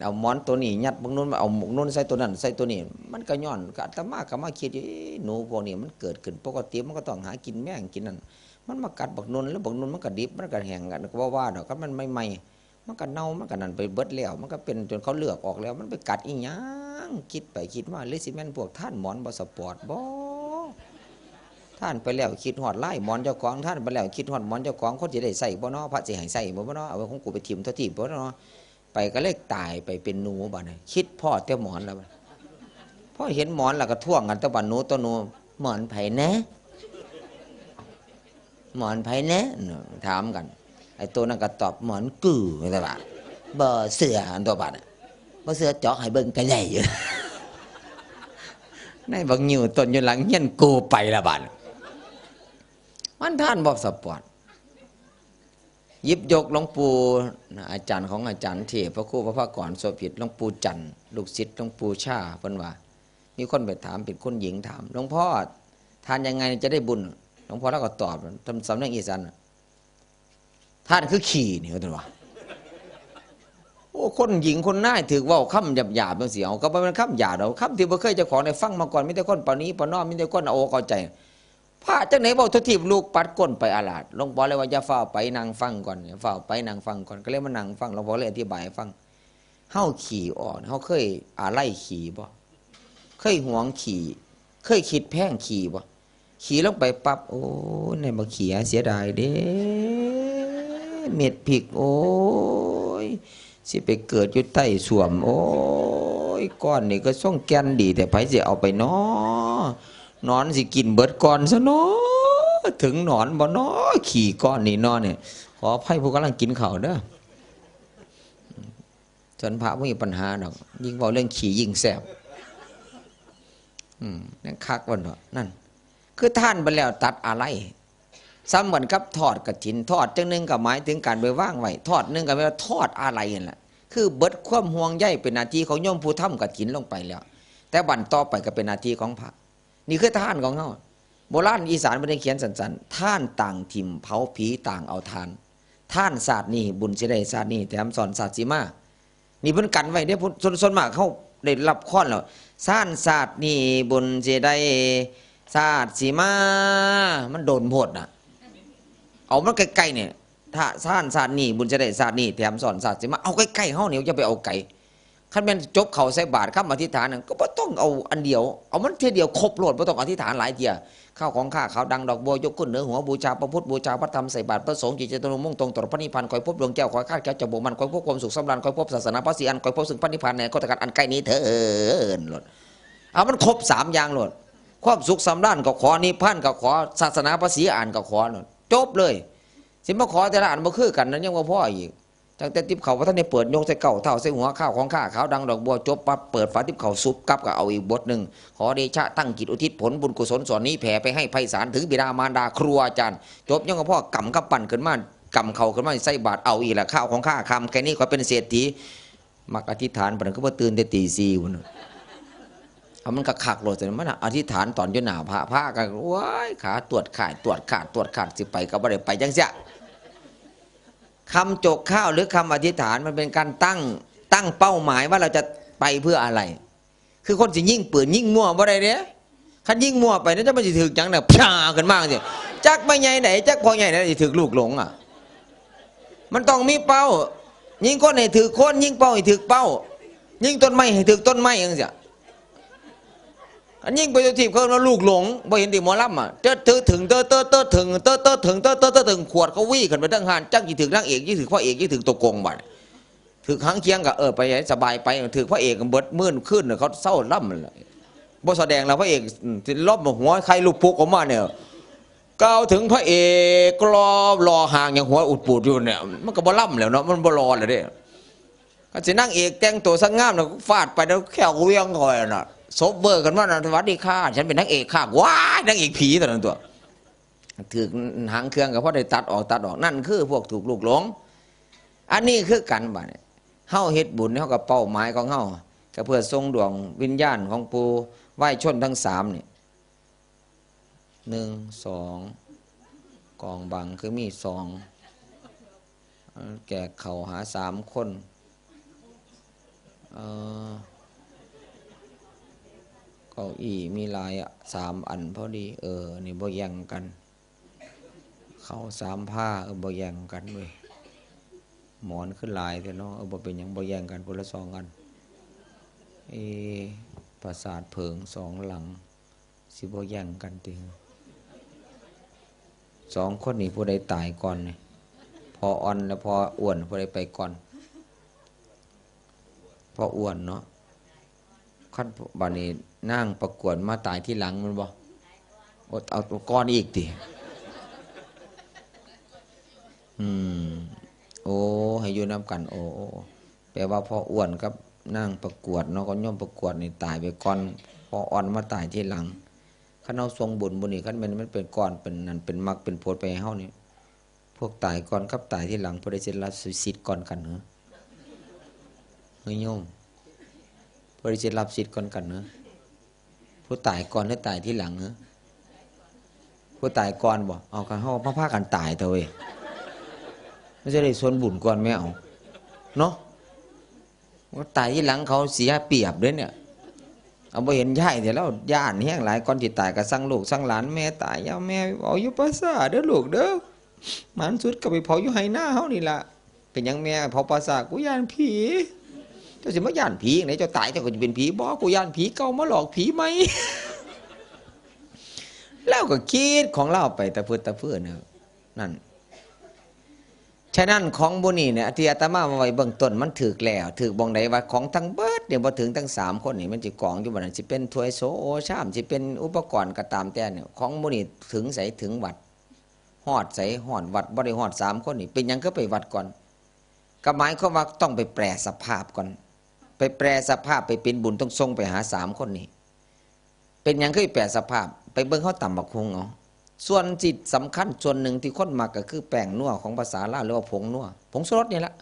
เอาหมอนตัวนี้ยัดบักนุ่น เอาบักนุ่นใส่ตัวนั้น ใส่ตัวนี้ มันก็ย้อน ก็อาตมาก็มาคิดอยู่ "เอ๊ะ หนูพวกนี้มันเกิดขึ้นปกติ มันก็ต้องหากินแมงกินนั่น มันมากัดบักนุ่น แล้วบักนุ่นมันก็ดิบ มันก็แห้งกัน ก็บ่ว่าดอก คันมันใหม่ๆ มันก็เน่า มันก็นั่นไปเบิดแล้ว มันก็เป็นจนเขาเลือกออกแล้ว มันไปกัดอีหยัง" คิดไปคิดมา หรือสิแม่นพวกทานหมอนบ่สปอร์ตบ่ ทานไปแล้วคิดฮอดลายหมอนเจ้าของ ทานไปแล้วคิดฮอดหมอนเจ้าของ คนสิได้ใช้บ่น้อ พระสิให้ใช้บ่น้อ เอาของกูไปถิ่มเท่าถิ่มบ่น้อ ไปก็เลยตายไปเป็นหนูบัดนี้ คิดพ้อแต่หมอนแล้วบัด พอเห็นหมอนแล้วก็ท้วงกันแต่บัด "หนูตัวหนู หมอนไผแน่ หมอนไผแน่" ถามกัน ไอ้ตัวนั้นก็ตอบ "หมอนกู" แต่ว่า "บ่เชื่อ" อันตัวบัดน่ะ "บ่เชื่อเจาะให้เบิ่งก็ได้" ในบักงิ้วต้นอยู่หลังเฮียนกูไปละบัด มันทานบ่สปอร์ต หยิบยกหลวงปู่นะ อาจารย์ของอาจารย์เทพ พระครูพระภาคกรโสภิต หลวงปู่จันทร์ ลูกศิษย์หลวงปู่ชา เพิ่นว่า มีคนไปถาม เป็นคนหญิงถาม "หลวงพ่อ ทานยังไงจะได้บุญ" หลวงพ่อเราก็ตอบ ทำสำเนียงอีสานน่ะ "ทานคือขี้นี่" ว่าซั่นว่า โอ้ คนหญิงคนนายถืกเว้าคำหยาบๆจังซี้ เอา ก็บ่แม่นคำหยาบดอก คำที่บ่เคยเจ้าของได้ฟังมาก่อน มีแต่คนประนีประนอม มีแต่คนเอาอกเอาใจ พระจังได๋เว้าทั่วทีป ลูกปัดก้นไปอาลาด หลวงพ่อเลยว่า "อย่าฟ้าวไป นั่งฟังก่อน อย่าฟ้าวไป นั่งฟังก่อน" ก็เลยมานั่งฟัง หลวงพ่อเลยอธิบายให้ฟัง เฮาขี้ออก เฮาเคยอาลัยขี้บ่ เคยหวงขี้ เคยคิดแพงขี้บ่ ขี้ลงไปปั๊บ โอ้ย ในบักขี้เสียดายเด้ เม็ดพริก โอ้ย สิไปเกิดอยู่ใต้ส้วม โอ้ย ก้อนนี่ก็ส่งแก่นดี แต่ไผสิเอาไปน้อ หนอนสิกินเบิดก่อนซะน้อ ถึงหนอนบ่น้อ ขี้ก้อนนี่น้อเนี่ย ขออภัยผู้กำลังกินข้าวเด้อ ส่วนพระบ่มีปัญหาดอก ยิ่งเว้าเรื่องขี้ยิ่งแซ่บ อืม นั่นคักวันเนาะ นั่น คือทานไปแล้วตัดอาลัย ซ้ำเหมือนกับทอดกฐิน ทอดจั่งหนึ่งก็หมายถึงการไปวางไว้ ทอดหนึ่งก็แปลว่าทอดอาลัยนั่นแหละ คือเบิดความห่วงใย เป็นหน้าที่ของโยมผู้ทำกฐินลงไปแล้ว แต่บัดต่อไปก็เป็นหน้าที่ของพระ นี่คือทานของเฮา โบราณอีสานเพิ่นได้เขียนสั้นๆ ทานต่างถิ่ม เผาผีต่างเอาทาน ทานชาตินี้ บุญสิได้ชาตินี้ แถมซ้อนชาติสิมา นี่เพิ่นกันไว้เด้ ส่วน ส่วนมากเฮาได้รับค้อนแล้ว ทานชาตินี้ บุญสิได้ชาติสิมา มันโดนโพดน่ะ เอามันใกล้ๆ เนี่ย ถ้าทานชาตินี้ บุญสิได้ชาตินี้ แถมซ้อนชาติสิมา เอาใกล้ๆ เฮานี่ อย่าไปเอาไกล คันแม่นจบเข้าใส่บาตร คำอธิษฐานนั่น ก็บ่ต้องเอาอันเดียว เอามันเทื่อเดียวครบโลด บ่ต้องอธิษฐานหลายเทื่อ ข้าวของข้าขาวดังดอกบัว ยกขึ้นเหนือหัว บูชาพระพุทธ บูชาพระธรรม ใส่บาตรพระสงฆ์ จิตใจตรงมุ่งตรงต่อพระนิพพาน ขอให้พบดวงแก้ว ขอให้คลาดแคล้วจากบ่วงมาร ขอให้พบความสุขสำราญ ขอให้พบศาสนาพระศรีอรหันต์ ขอให้พบซึ่งพระนิพพานในโคตรกาลอันใกล้นี้เถิด โลด เอามันครบสามอย่างโลด ความสุขสำราญก็ขอ นิพพานก็ขอ ศาสนาพระศรีอรหันต์ก็ขอโลด จบเลย สิมาขอแต่ละอันบ่คือกัน นั้นยังบ่พออีก ตั้งแต่ติบข้าวบ่ทันได้เปิด ยกใส่เก้าเท้า ใส่หัว ข้าวของข้าขาวดังดอกบัว จบปั๊บ เปิดฝาติบข้าว สุบกลับ ก็เอาอีกบทหนึ่ง ขอเดชะตั้งจิตอุทิศผลบุญกุศลส่วนนี้ แผ่ไปให้ไพศาลถึงบิดามารดาครูอาจารย์ จบยังบ่พอ กำกำปั้นขึ้นมา กำข้าวขึ้นมาใส่บาตร เอาอีกละ ข้าวของข้า ค่ำแค่นี้ขอเป็นเศรษฐี มักอธิษฐานปานนั้น คือบ่ตื่นแต่ตีสี่พุ้นน่ะ เอามันคักๆ โลด มันอธิษฐานตอนอยู่หน้าพระ พระก็ โอ้ย ขาตวดขาด ตวดขาด ตวดขาด สิไปก็บ่ได้ไปจั่งซี้ คำจกข้าวหรือคำอธิษฐานมันเป็นการตั้ง ตั้งเป้าหมายว่าเราจะไปเพื่ออะไร คือคนสิยิงปืนยิงมั่วบ่ได้เด้ คันยิงมั่วไปนะ จักมันสิถืกหยังน่ะ พชาขึ้นมาจั่งซี้ จักแม่ใหญ่ไหน จักพ่อใหญ่ไหนสิถืกลูกหลงอะ มันต้องมีเป้า ยิงคนให้ถืกคน ยิงเป้าให้ถืกเป้า ยิงต้นไม้ให้ถืกต้นไม้จั่งซี้ อันยิงไปตัวทีบเขาว่าลูกหลง บ่เห็นติหมอลำอะ เติดถืกถึง เติด เติด เติดถึง เติด เติดถึง เติด เติด เติดถึง ขวดเขาวี้ขึ้นไปทั้งหาน จักสิถืกนางเอก สิถืกพระเอก สิถืกตัวโกงบัด ถืกหางเคียงก็ เออ ไปสบายไป ถืกพระเอกเบิดมื้อคืนน่ะ เขาเซาลำนั่นล่ะ บ่แสดงแล้ว พระเอก อืม สิลบหัวไข่ลูกปุกออกมาเนี่ย กล่าวถึงพระเอก กรอบรอห่างอย่างหัวอุดปูดอยู่เนี่ย มันก็บ่ลำแล้วเนาะ มันบ่รอแล้วเด้ คันสินางเอกแต่งตัวสง่างามน่ะ ฟาดไปแล้วแข้วก็เวียงคอยน่ะ ศพเบิกกันมาน่ะ สวัสดีค่ะ ฉันเป็นนางเอกค่ะ ว้าย นางเอกผีตัวนั้นตัว ถืกหางเครื่องก็พอได้ตัดออก ตัดออก นั่นคือพวกถูกลูกหลง อันนี้คือกันบัดนี้ เฮาเฮ็ดบุญ เฮาก็เป้าหมายของเฮา ก็เพื่อส่งดวงวิญญาณของผู้วายชนทั้งสามนี่ หนึ่ง สอง กองบังคือมีสอง แจกข้าวหาสามคน เอ่อ เก้าอี้มีหลายอะ สามอันพอดี เออ นี่บ่แย่งกัน ข้าวสามผ้า เออ บ่แย่งกันเว้ย หมอนคือหลายแท้เนาะ เออ บ่เป็นหยัง บ่แย่งกัน คนละสองอัน เอ ปราสาทเผิงสองหลัง สิบ่แย่งกันติ สองคนนี้ผู้ใดตายก่อนนี่ พ่ออ่อนและพ่ออ้วน ผู้ใดไปก่อน พ่ออ้วนเนาะ คันบัดนี้นางประกวดมาตายทีหลังแม่นบ่ โอ้ เอาก่อนอีกติ อืม โอ้ ให้อยู่นำกัน โอ้ โอ้ แปลว่าพ่ออ้วนกับนางประกวดเนาะ กับโยมประกวดนี่ตายไปก่อน พ่ออ่อนมาตายทีหลัง คันเฮาส่งบุญบุญนี่ คันแม่นมันเป็นก้อน เป็นนั่น เป็นมรรคเป็นผลไปให้เฮานี่ พวกตายก่อนกับตายทีหลัง ผู้ใดสิรับสิทธิ์ก่อนกันเหรอ เฮ้ยโยม ผู้ใดสิรับสิทธิ์ก่อนกันเหรอ ผู้ตายก่อนหรือตายทีหลังเหรอ ผู้ตายก่อนบ่ เอา คันเฮามาพากันตายเถอะเว้ย มันจะได้ส่วนบุญก่อนแม่ เอา เนาะ ว่าตายทีหลังเขาเสียเปรียบเด้เนี่ย เอา บ่เห็นยายเดี๋ยวแล้ว ย้านแฮงหลาย ก่อนสิตายก็สั่งลูกสั่งหลาน แม่ตายแล้ว แม่เอาอยู่ป่าช้าเด้อลูกเด้อ หมานสุดก็ไปเผาอยู่ไฮ่นาเฮานี่ล่ะ เป็นหยังแม่เผาป่าช้า กูย้านผี เจ้าสิมาย้านผีจั่งใด เจ้าตายเจ้าก็สิเป็นผีบ่ กูย้านผีเก่ามาหลอกผีใหม่ ลาวก็คิดของลาวไปตะเพิดตะเพิดเนาะ นั่น ฉะนั้นของหมู่นี้เนี่ย ที่อาตมาเอาไว้เบื้องต้นมันถืกแล้ว ถืกบ่องใดว่าของทั้งเบิดเนี่ย บ่ถึงทั้งสามคนนี่ มันสิกองอยู่บ่นั่น สิเป็นถ้วยโสโอชาม สิเป็นอุปกรณ์ก็ตามแต่เนี่ย ของหมู่นี้ถึงไสถึงวัด ฮอดไส ฮอดวัด บ่ได้ฮอดสามคนนี่ เป็นหยังคือไปวัดก่อน ก็หมายความว่าต้องไปแปรสภาพก่อน ไปแปรสภาพไปเป็นบุญ ต้องส่งไปหาสามคนนี่ เป็นหยังคือแปรสภาพ ไปเบิ่งเขาตำบักหุ่งเอา ส่วนที่สำคัญส่วนหนึ่งที่คนมักก็คือแป้งนัวของภาษาลาว หรือว่าผงนัว ผงชูรสนี่ละ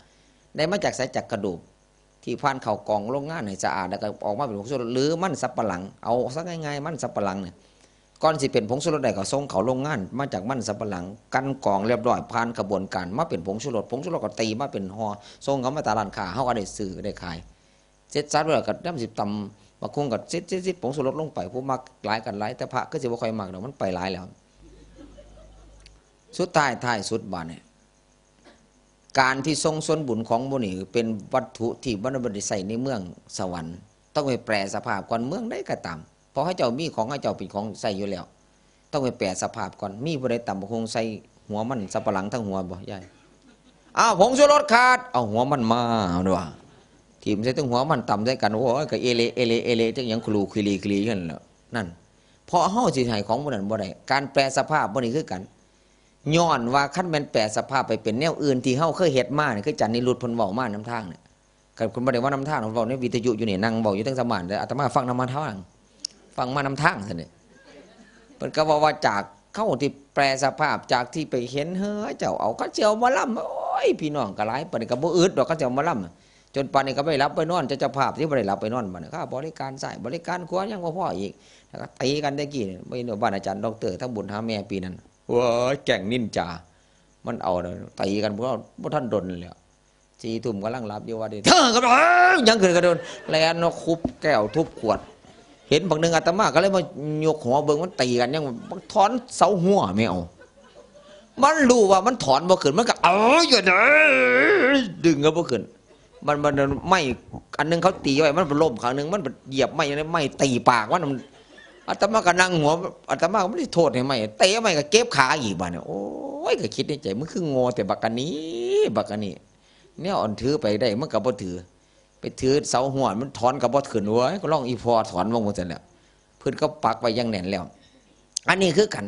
ได้มาจากไส จากกระดูก ที่ผ่านเข้ากรองโรงงานให้สะอาด แล้วก็ออกมาเป็นผงชูรส หรือมันสำปะหลัง เอาซะง่ายๆ มันสำปะหลังเนี่ย ก่อนสิเป็นผงชูรสได้ก็ส่งเข้าโรงงาน มาจากมันสำปะหลัง กลั่นกรองเรียบร้อย ผ่านกระบวนการมาเป็นผงชูรส ผงชูรสก็ตีมาเป็นห่อ ส่งเข้ามาตามร้านค้า เฮาก็ได้ซื้อได้ขาย เสร็จสับแล้วก็นำสิตำบักหุ่งก็ซิดซิดซิดผงชูรสลงไป ผู้มักหลายกันหลาย แต่พระคือสิบ่ค่อยมักดอก มันไปหลายแล้ว สุดท้ายท้ายสุดบาดนี้ การที่ส่งส่วนบุญของหมู่นี้เป็นวัตถุที่บ่ได้ใช้ในเมืองสวรรค์ ต้องไปแปรสภาพก่อน เมืองใดก็ตาม เพราะเขาเจ้ามีของเขาเจ้าเป็นของใช้อยู่แล้ว ต้องไปแปรสภาพก่อน มีผู้ใดตำบักหุ่งใส่หัวมันสำปะหลังทั้งหัวบ่ ยาย อ้าว ผงชูรสขาด เอาหัวมันมา เอาดีกว่า ถิ่มใส่ทั้งหัวมัน ตำใส่กัน โอ้ย ก็เอเละ เอเละ เอเละ จักหยัง คลู คลี คลี อยู่นั่นแหละ นั่น เพราะเฮาสิให้ของหมู่นั้นบ่ได้ การแปรสภาพหมู่นี้คือกัน ย้อนว่าคันแม่นแปรสภาพไปเป็นแนวอื่นที่เฮาเคยเฮ็ดมานี่ คืออาจารย์นิรุตเพิ่นเว้ามานำทางเนี่ย คันเพิ่นบ่ได้เว้านำทาง เพิ่นเว้าในวิทยุอยู่นี่ นั่งเว้าอยู่เทิงสะพาน แต่อาตมาฟังนำมาทาง ฟังมานำทางซั่นเด้ เพิ่นก็เว้าว่าจากเฮาที่แปรสภาพ จากที่ไปเห็น เฮ้ย เจ้าเอา คันสิเอาหมอลำ โอ้ย พี่น้องก็หลาย ปานนี้ก็บ่อึดดอก คันสิเอาหมอลำ จนปานนี้ก็บ่ได้หลับไปนอน เจ้า เจ้าภาพที่บ่ได้หลับไปนอน บัดนี้ค่าบริการซ้าย บริการขวา ยังบ่พออีก แล้วก็ตีกันแต่กี้นี่ บ่เห็นว่าบ้านอาจารย์ด็อกเตอร์ ทำบุญหาแม่ปีนั้น โอ้ย แก๊งนินจา มันเอาน่ะ ตีกันบ่ บ่ทันดนเลย สี่ทุ่มกำลังหลับอยู่ ว่าดิ เธอก็ เอ้ย ยังขึ้นกระโดด แล่นมาคุบแก้วทุบขวด เห็นบักหนึ่ง อาตมาก็เลยมายกหัวเบิ่ง มันตีกันยัง ถอนเสาหัวแม่เอา มันรู้ว่ามันถอนบ่ขึ้น มันก็ เอ้ย อยู่เด้อ ดึงก็บ่ขึ้น มัน มัน ไม้อันหนึ่งเขาตีไว้ มันล้มข้างหนึ่ง มันเหยียบไม้ ไม้ตีปากมัน อาตมาก็นั่งหัว อาตมาก็บ่ได้โทษให้ไม้ เตะไม้ก็เจ็บขาอีกบาดนี้ โอ้ย ก็คิดในใจ มึงคือโง่แท้บักอันนี้ บักอันนี้ แนวอันถือไปได้ มันก็บ่ถือ ไปถือเสาหัว มันถอนก็บ่ขึ้นเว้ย ก็ลองอีพ่อถอนเบิ่งว่าซั่นแหละ เพิ่นก็ปักไว้อย่างแน่นแล้ว อันนี้คือกัน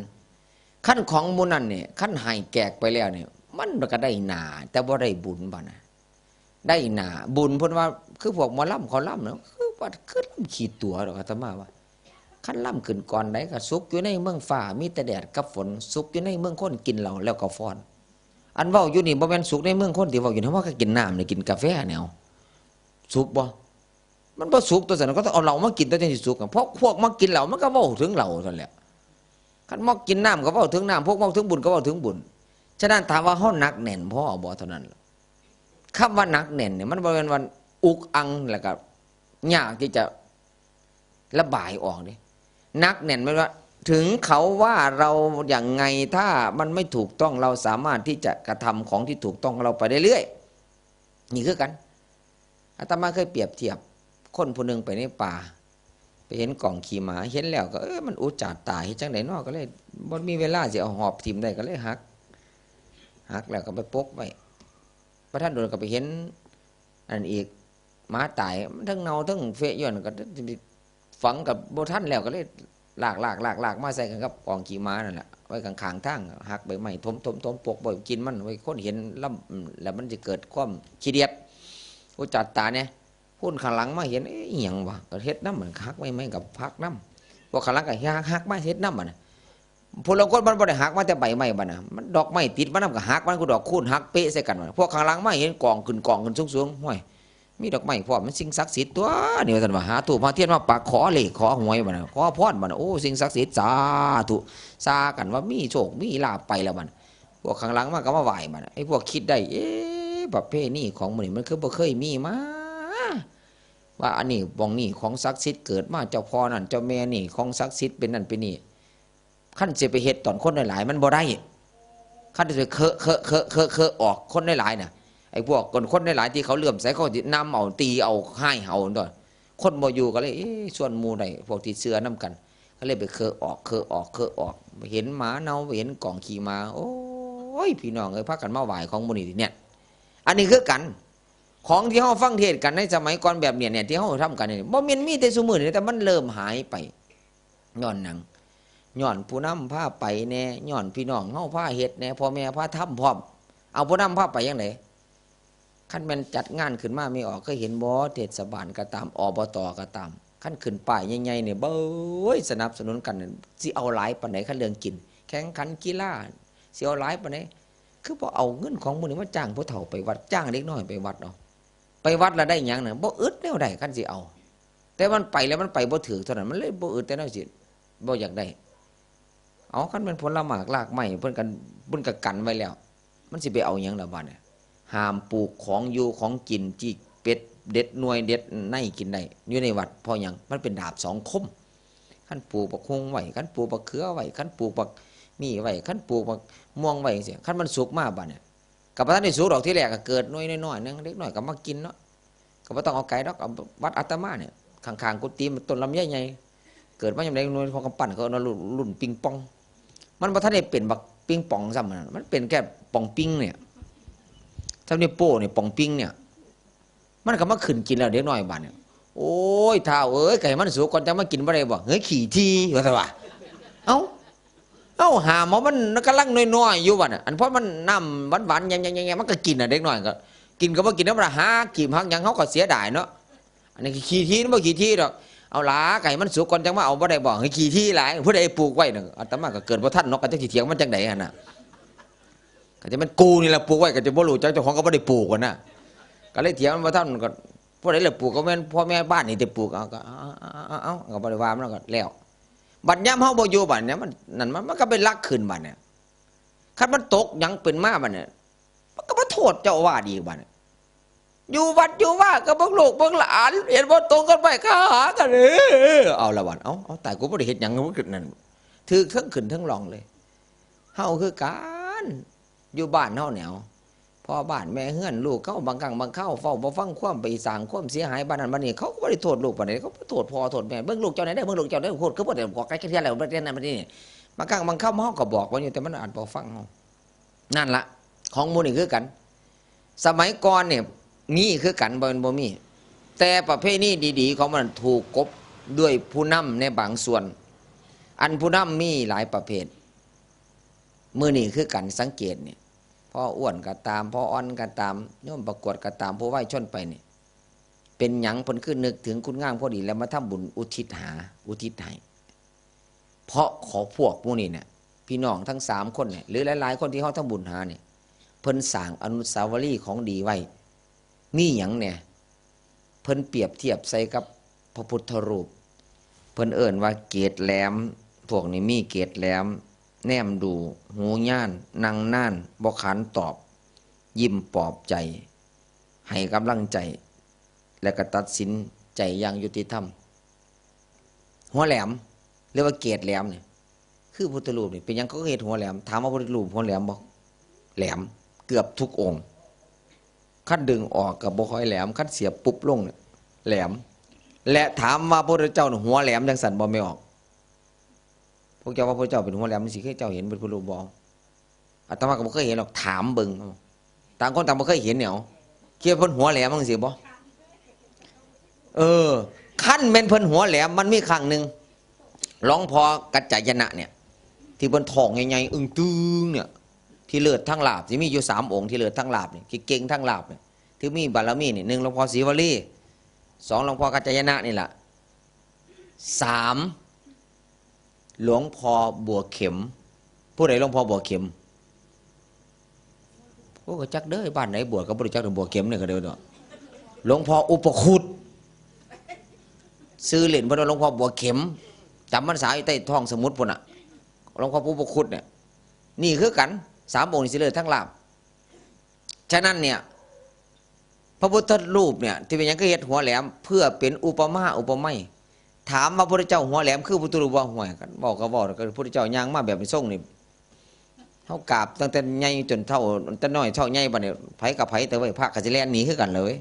คันของหมู่นั้นนี่ คันให้แขกไปแล้วนี่ มันก็ได้หน้า แต่บ่ได้บุญบาดนะ ได้หน้า บุญเพิ่นว่า คือพวกหมอลำเขาลำเนาะ คือว่า คือลำขี้ตั๋วดอก อาตมาว่า คันลำขึ้นก่อนใดก็สุขอยู่ในเมืองฟ้า มีแต่แดดกับฝน สุขอยู่ในเมืองคนกินเหล้าแล้วก็ฟ้อน อันเว้าอยู่นี่บ่แม่นสุขในเมืองคนที่เว้าอยู่นี่ เฮาก็กินน้ำนี่ กินกาแฟเนี่ย สุขบ่ มันบ่สุขตัวซั่น ก็ต้องเอาเหล้ามากินตัวจั่งสิสุขอะ เพราะพวกมักกินเหล้ามันก็เว้าถึงเหล้าซั่นแหละ คันมักกินน้ำก็เว้าถึงน้ำ พวกเว้าถึงบุญก็เว้าถึงบุญ ฉะนั้นถามว่าเฮาหนักแน่นพอบ่ เท่านั้นล่ะ คำว่าหนักแน่นเนี่ย มันบ่แม่นว่าอุกอัง แล้วก็ยากที่จะระบายออกเด้ หนักแน่นแม่นว่า ถึงเขาว่าเราอย่างไง ถ้ามันไม่ถูกต้อง เราสามารถที่จะกระทำของที่ถูกต้องของเราไปเรื่อยๆ นี่คือกัน อาตมาเคยเปรียบเทียบ คนผู้หนึ่งไปในป่า ไปเห็นกองขี้หมา เห็นแล้วก็ เออ มันอุจจาตา เฮ็ดจั่งใดน้อ ก็เลยบ่มีเวลาสิเอาหอบถิ่มได้ ก็เลยหัก หักแล้วก็ไปปกไว้ บ่ทันโดนก็ไปเห็นอันอีก หมาตาย มันทั้งเน่าทั้งเฟะอยู่นั่น ก็ฝังก็บ่ทันแล้ว ก็เลยลาก ลาก ลาก ลากมาใส่กันกับกองขี้หมานั่นแหละ ไว้ข้างๆ ทาง หักใบไม้ถม ถม ถม ปกไว้กินมัน ไว้คนเห็นลำ อืม แล้วมันสิเกิดความขี้เดียด อุจจาตาเนี่ย คนข้างหลังมาเห็น เอ๊ะ อิหยังวะ ก็เฮ็ดนำ มันหักใบไม้ก็หักนำ พวกข้างหลังก็หัก หักมาเฮ็ดนำ บัดน่ะ ผู้ลางคนมันบ่ได้หักมาแต่ใบไม้บัดน่ะ มันดอกไม้ติดมานำก็หัก มันก็ดอกคูณหักเป๊ะใส่กันบัดน่ะ พวกข้างหลังมาเห็นกองขึ้น กองขึ้นสูงๆ ห้วย มีดอกไม้พร้อม มันสิ่งศักดิ์สิทธิ์ตั๊วนี่ ว่าซั่นว่า หาธูปหาเทียนมาปัก ขอเลขขอหวยบัดน่ะ ขอพรบัดน่ะ โอ้ สิ่งศักดิ์สิทธิ์ สาธุ ซากันว่ามีโชคมีลาภไปแล้วบัดน่ะ พวกข้างหลังมาก็มาไหว้บัดน่ะ ไอ้พวกคิดได้ เอ๊ะ ประเพณีของหมู่นี้มันคือบ่เคยมีมา ว่าอันนี้บ่องนี้ของศักดิ์สิทธิ์เกิดมา เจ้าพ่อนั่นเจ้าแม่นี่ของศักดิ์สิทธิ์เป็นนั่นเป็นนี่ คันสิไปเฮ็ดตอนคนหลายๆ มันบ่ได้ คันสิเคอะ เคอะ เคอะ เคอะ เคอะออกคนหลายๆ น่ะ ไอ้พวกคน คนหลายๆ ที่เขาเลื่อมใส เขาสินำเอา ตีเอา ฮ้ายเอาตั๊ว คนบ่อยู่ก็เลย เอ๊ะ ชวนหมู่ได้ พวกที่เชื่อนำกัน ก็เลยไปเคอะออก เคอะออก เคอะออก เห็นหมาเน่า เห็นกองขี้หมา โอ้ย พี่น้องเอ้ย พากันมาไหว้ของหมู่นี้เนี่ย อันนี้คือกัน ของที่เฮาฟังเทศน์กันในสมัยก่อนแบบเนี้ย เนี่ย ที่เฮาทำกันเนี่ย บ่แม่นมีแต่ซุมื้อนี้ แต่มันเริ่มหายไป ย้อนหยัง ย้อนผู้นำพาไปแหน่ ย้อนพี่น้องเฮาพาเฮ็ดแหน่ พ่อแม่พาทำพร้อม เอาผู้นำพาไปจั่งใด คันแม่นจัดงานขึ้นมา แม่ออก เคยเห็นบ่ เทศบาลก็ตาม อบต ก็ตาม คันขึ้นป้ายใหญ่ๆ นี่ เบ้ย สนับสนุนกัน สิเอาหลายปานใด คันเรื่องกิน แข่งขันกีฬา สิเอาหลายปานใด คือบ่เอาเงินของหมู่นี้มาจ้างผู้เฒ่าไปวัด จ้างเด็กน้อยไปวัดเอา ไปวัดแล้วได้หยังน่ะ บ่อึดแนวใด คันสิเอา แต่มันไปแล้วมันไปบ่ถืกเท่านั้น มันเลยบ่อึดแต่แนวสิ บ่อยากได้ เอา คันเป็นผลหมากรากไม้ เพิ่นกัน เพิ่นก็กันไว้แล้ว มันสิไปเอาหยังล่ะบัดเนี่ย ห้ามปลูกของอยู่ของกิน จิกเป็ด เด็ดหน่วยเด็ดในกินได้ อยู่ในวัด เพราะหยัง มันเป็นดาบสองคม คันปลูกบักฮุ่งไว้ คันปลูกบักเขือไว้ คันปลูกบักหมี่ไว้ คันปลูกบักม่วงไว้จั่งซี้ คันมันสุกมาบัดเนี่ย ก็บ่ทันได้สุกดอก ทีแรกก็เกิดหน่วยน้อยๆหนึ่ง เด็กน้อยก็มากินเนาะ ก็บ่ต้องเอาไกลดอก เอาวัดอาตมาเนี่ย ข้างๆกุฏิมันต้นลำไยใหญ่ เกิดมายามใดหน่วยพอกำปั้น เขาเอารุ่น รุ่นปิงปอง มันบ่ทันได้เป็นบักปิงปองซ้ำนั่น มันเป็นแค่ปองปิงเนี่ย ซ้ำนี่โป้เนี่ย ปองปิงเนี่ย มันก็มาขึ้นกินแล้วเด็กน้อยบัดเนี่ย โอ้ย ท้าวเอ้ย ก็ให้มันสุกก่อนจั่งมากินบ่ได้บ่ เฮ้ย ขี้ถี่ ว่าซั่นว่า เอ้า เอ้า ห้ามเอา มันกำลังน้อยๆอยู่บัดน่ะ อันพอมันน้ำหวานๆ แย่ๆๆๆ มันก็กินน่ะ เด็กน้อยก็ กินก็บ่กิน ธรรมดา หากีบหักหยัง เฮาก็เสียดายเนาะ อันนี้ขี้ถี่ มันบ่ขี้ถี่ดอก เอาหลา ก็ให้มันสุกก่อนจั่งมาเอา บ่ได้บ่ เฮ้ย ขี้ถี่หลาย ผู้ใดปลูกไว้น่ะ อาตมาก็เกิดบ่ทันเนาะ ก็จักสิเถียงมันจั่งใดหั่นน่ะ ก็จะแม่นกูนี่ล่ะปลูกไว้ ก็จะบ่รู้จักเจ้าของ ก็บ่ได้ปลูกหั่นน่ะ ก็เลยเถียงมันบ่ทัน ก็ผู้ใดล่ะปลูก ก็แม่นพ่อแม่บ้านนี่ติปลูก เอา ก็ เอา เอา เอา เอา ก็บ่ได้ว่ามัน ก็แล้ว บัดยามเฮาบ่อยู่บัดเนี่ย มัน นั่นมัน มันก็ไปลักขึ้นบัดเนี่ย คันมันตกหยังเป็นมาบัดเนี่ย มันก็มาโทษเจ้าอาวาสอีกบัดเนี่ย อยู่วัดอยู่ว่าก็เบิ่งลูกเบิ่งหลาน เห็นบ่ตรงกันไปก็หากัน เออ เอาละบัด เอา เอา ตาย กูบ่ได้เฮ็ดหยัง กูนั่น ถืกเทิงขึ้นเทิงล่องเลย เฮาคือกัน อยู่บ้านเฮาแนว พ่อบ้านแม่เฮือน ลูกเขาบางครั้งบางคราวเว้าบ่ฟังความ ไปสร้างความเสียหายบ้านนั้นบ้านนี้ เขาก็บ่ได้โทษลูกปานใด เขาโทษพ่อโทษแม่ เบิ่งลูกเจ้าแหน่เด้อ เบิ่งลูกเจ้าเด้อ โทษคือบ่ได้บอกใครเทื่อแล้ว บ่ได้นั่นบ่ได้นี่ บางครั้งบางคราวเฮาก็บอกมันอยู่ แต่มันอาจบ่ฟังเฮา นั่นละ ของหมู่นี่คือกัน สมัยก่อนเนี่ย มีคือกัน บ่แม่นบ่มี แต่ประเพณีดีๆของมันถูกกลบด้วยผู้นำในบางส่วน อันผู้นำมีหลายประเภท มื้อนี้คือกัน สังเกตเนี่ย พ่ออ้วนก็ตาม พ่ออ่อนก็ตาม โยมประกวดก็ตาม ผู้วายชนไปเนี่ย เป็นหยังเพิ่นคือนึกถึงคุณงามความดี แล้วมาทำบุญอุทิศหา อุทิศให้ เพราะขอพวกหมู่นี้เนี่ย พี่น้องทั้งสามคนเนี่ย หรือหลายๆคนที่เฮาทำบุญหาเนี่ย เพิ่นสร้างอนุสาวรีย์ของดีไว้ มีหยังแหน่ เพิ่นเปรียบเทียบใส่กับพระพุทธรูป เพิ่นเอิ้นว่าเกศแหลม พวกนี้มีเกศแหลม แนมดู หูย่าน นั่งนาน บ่ขานตอบ ยิ้มปลอบใจ ให้กำลังใจ และก็ตัดสินใจอย่างยุติธรรม หัวแหลม หรือว่าเกศแหลมเนี่ย คือพุทธรูปนี่ เป็นหยังเขาก็เฮ็ดหัวแหลม ถามว่าพุทธรูปหัวแหลมบ่ แหลม เกือบทุกองค์ คันดึงออกก็บ่ค่อยแหลม คันเสียบปุ๊บลงเนี่ย แหลม และถามว่าพระพุทธเจ้านี่หัวแหลมจังซั่นบ่ แม่ออก พวกเจ้าว่าพระพุทธเจ้าเป็นหัวแหลมจังซี่ คือเจ้าเห็นเป็นพุทธรูปบ่ อาตมาก็บ่เคยเห็นหรอก ถามเบิ่ง ต่างคนต่างบ่เคยเห็นเนี่ย คิดว่าเพิ่นหัวแหลมจังซี่บ่ เออ คันแม่นเพิ่นหัวแหลม มันมีครั้งหนึ่ง หลวงพ่อกัจจายนะเนี่ย ที่เพิ่นท้องใหญ่ๆ อึ้งตึงเนี่ย ที่เลิศทั้งลาภ สิมีอยู่สามองค์ ที่เลิศทั้งลาภนี่ ที่เก่งทั้งลาภนี่ ที่มีบารมีนี่ หนึ่ง หลวงพ่อศรีวลี สอง หลวงพ่อกัจจายนะนี่ล่ะ สาม หลวงพ่อบัวเข็ม ผู้ใดหลวงพ่อบัวเข็ม โอ้ ก็จักเด้อ บ้านไหนบวชก็บ่รู้จักหลวงบัวเข็มเนี่ยก็เด้อเนาะ หลวงพ่ออุปคุต ชื่อเล่นเพิ่นว่าหลวงพ่อบัวเข็ม จำพรรษาอยู่ใต้ท้องสมุทรพุ้นน่ะ หลวงพ่ออุปคุตเนี่ย นี่คือกัน สามองค์นี่สิเลิศทั้งลาภ ฉะนั้นเนี่ย พระพุทธรูปเนี่ย ที่เป็นหยังคือเฮ็ดหัวแหลม เพื่อเป็นอุปมาอุปไมย ถามว่าพระพุทธเจ้าหัวแหลมคือพุทธรูปบ่ ห่วย กันเว้าก็เว้า ก็พระพุทธเจ้าย่างมาแบบนี้ทรงนี่ เฮากราบตั้งแต่ใหญ่จนเฒ่า แต่น้อยเฒ่าใหญ่บัดนี้ ไผกับไผ แต่ว่าพระก็สิแล่นหนีคือกันเลย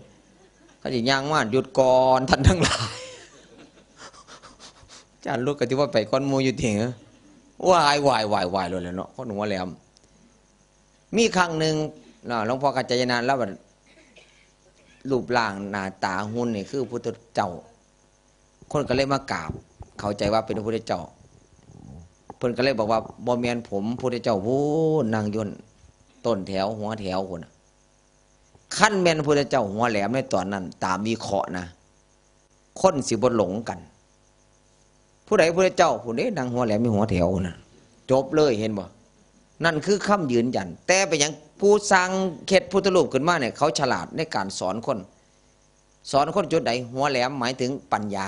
เขาสิย่างมา หยุดก่อน ท่านทั้งหลาย อาจารย์ลุกก็สิว่าไปก่อนหมู่อยู่ติ วายวายวายวายโลดแหล้วเนาะ คนหัวแหลม มีครั้งหนึ่งเนาะ หลวงพ่อกัจจายนะ แล้วบัดรูปร่างหน้าตาหุ่นนี่คือพุทธเจ้า คนก็เลยมากราบ เข้าใจว่าเป็นพระพุทธเจ้า เพิ่นก็เลยบอกว่า บ่แม่นผม พุทธเจ้าพู้นนั่งอยู่ต้นแถวหัวแถวพู้นน่ะ คันแม่นพุทธเจ้าหัวแหลมในตอนนั้น ตามวิเคราะห์นะ คนสิบ่หลงกัน ผู้ใดพุทธเจ้า ผู้ใดนั่งหัวแหลมมีหัวแถวน่ะ จบเลย เห็นบ่ นั่นคือคำยืนยัน แต่เป็นหยังผู้สร้างเฮ็ดพุทธรูปขึ้นมาเนี่ย เขาฉลาดในการสอนคน สอนคนจุดใด หัวแหลมหมายถึงปัญญา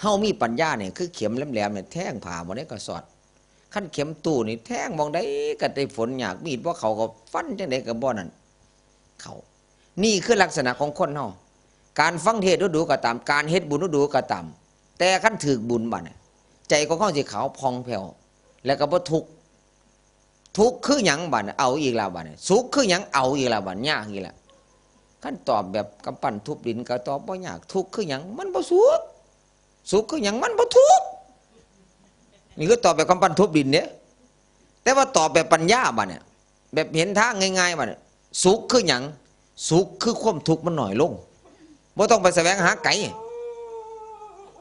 เฮามีปัญญาเนี่ย คือเข็มแหลมๆเนี่ย แทงผ่าบ่ได้ก็สอด คันเข็มตู้นี่ แทงหม่องใดก็ได้ผลยาก มีดบ่เข้าก็ฟันจั่งใดก็บ่นั่น เข้า นี่คือลักษณะของคนเฮา การฟังเทศน์ดูๆก็ตาม การเฮ็ดบุญดูๆก็ตาม แต่คันถืกบุญบัดน่ะ ใจของเฮาสิขาวผ่องแผ้ว แล้วก็บ่ทุกข์ ทุกข์คือหยังบัดน่ะ เอาอีกแล้วบัดน่ะ สุขคือหยัง เอาอีกแล้วบัด ยากอีกแล้ว คันตอบแบบกำปั้นทุบดินก็ตอบบ่ยาก ทุกข์คือหยัง มันบ่สุข สุขคือหยัง มันบ่ทุกข์ นี่คือตอบแบบกำปั้นทุบดินเด้ แต่ว่าตอบแบบปัญญาบัดเนี่ย แบบเห็นทางง่ายๆบัดเนี่ย สุขคือหยัง สุขคือความทุกข์มันน้อยลง บ่ต้องไปแสวงหาไกล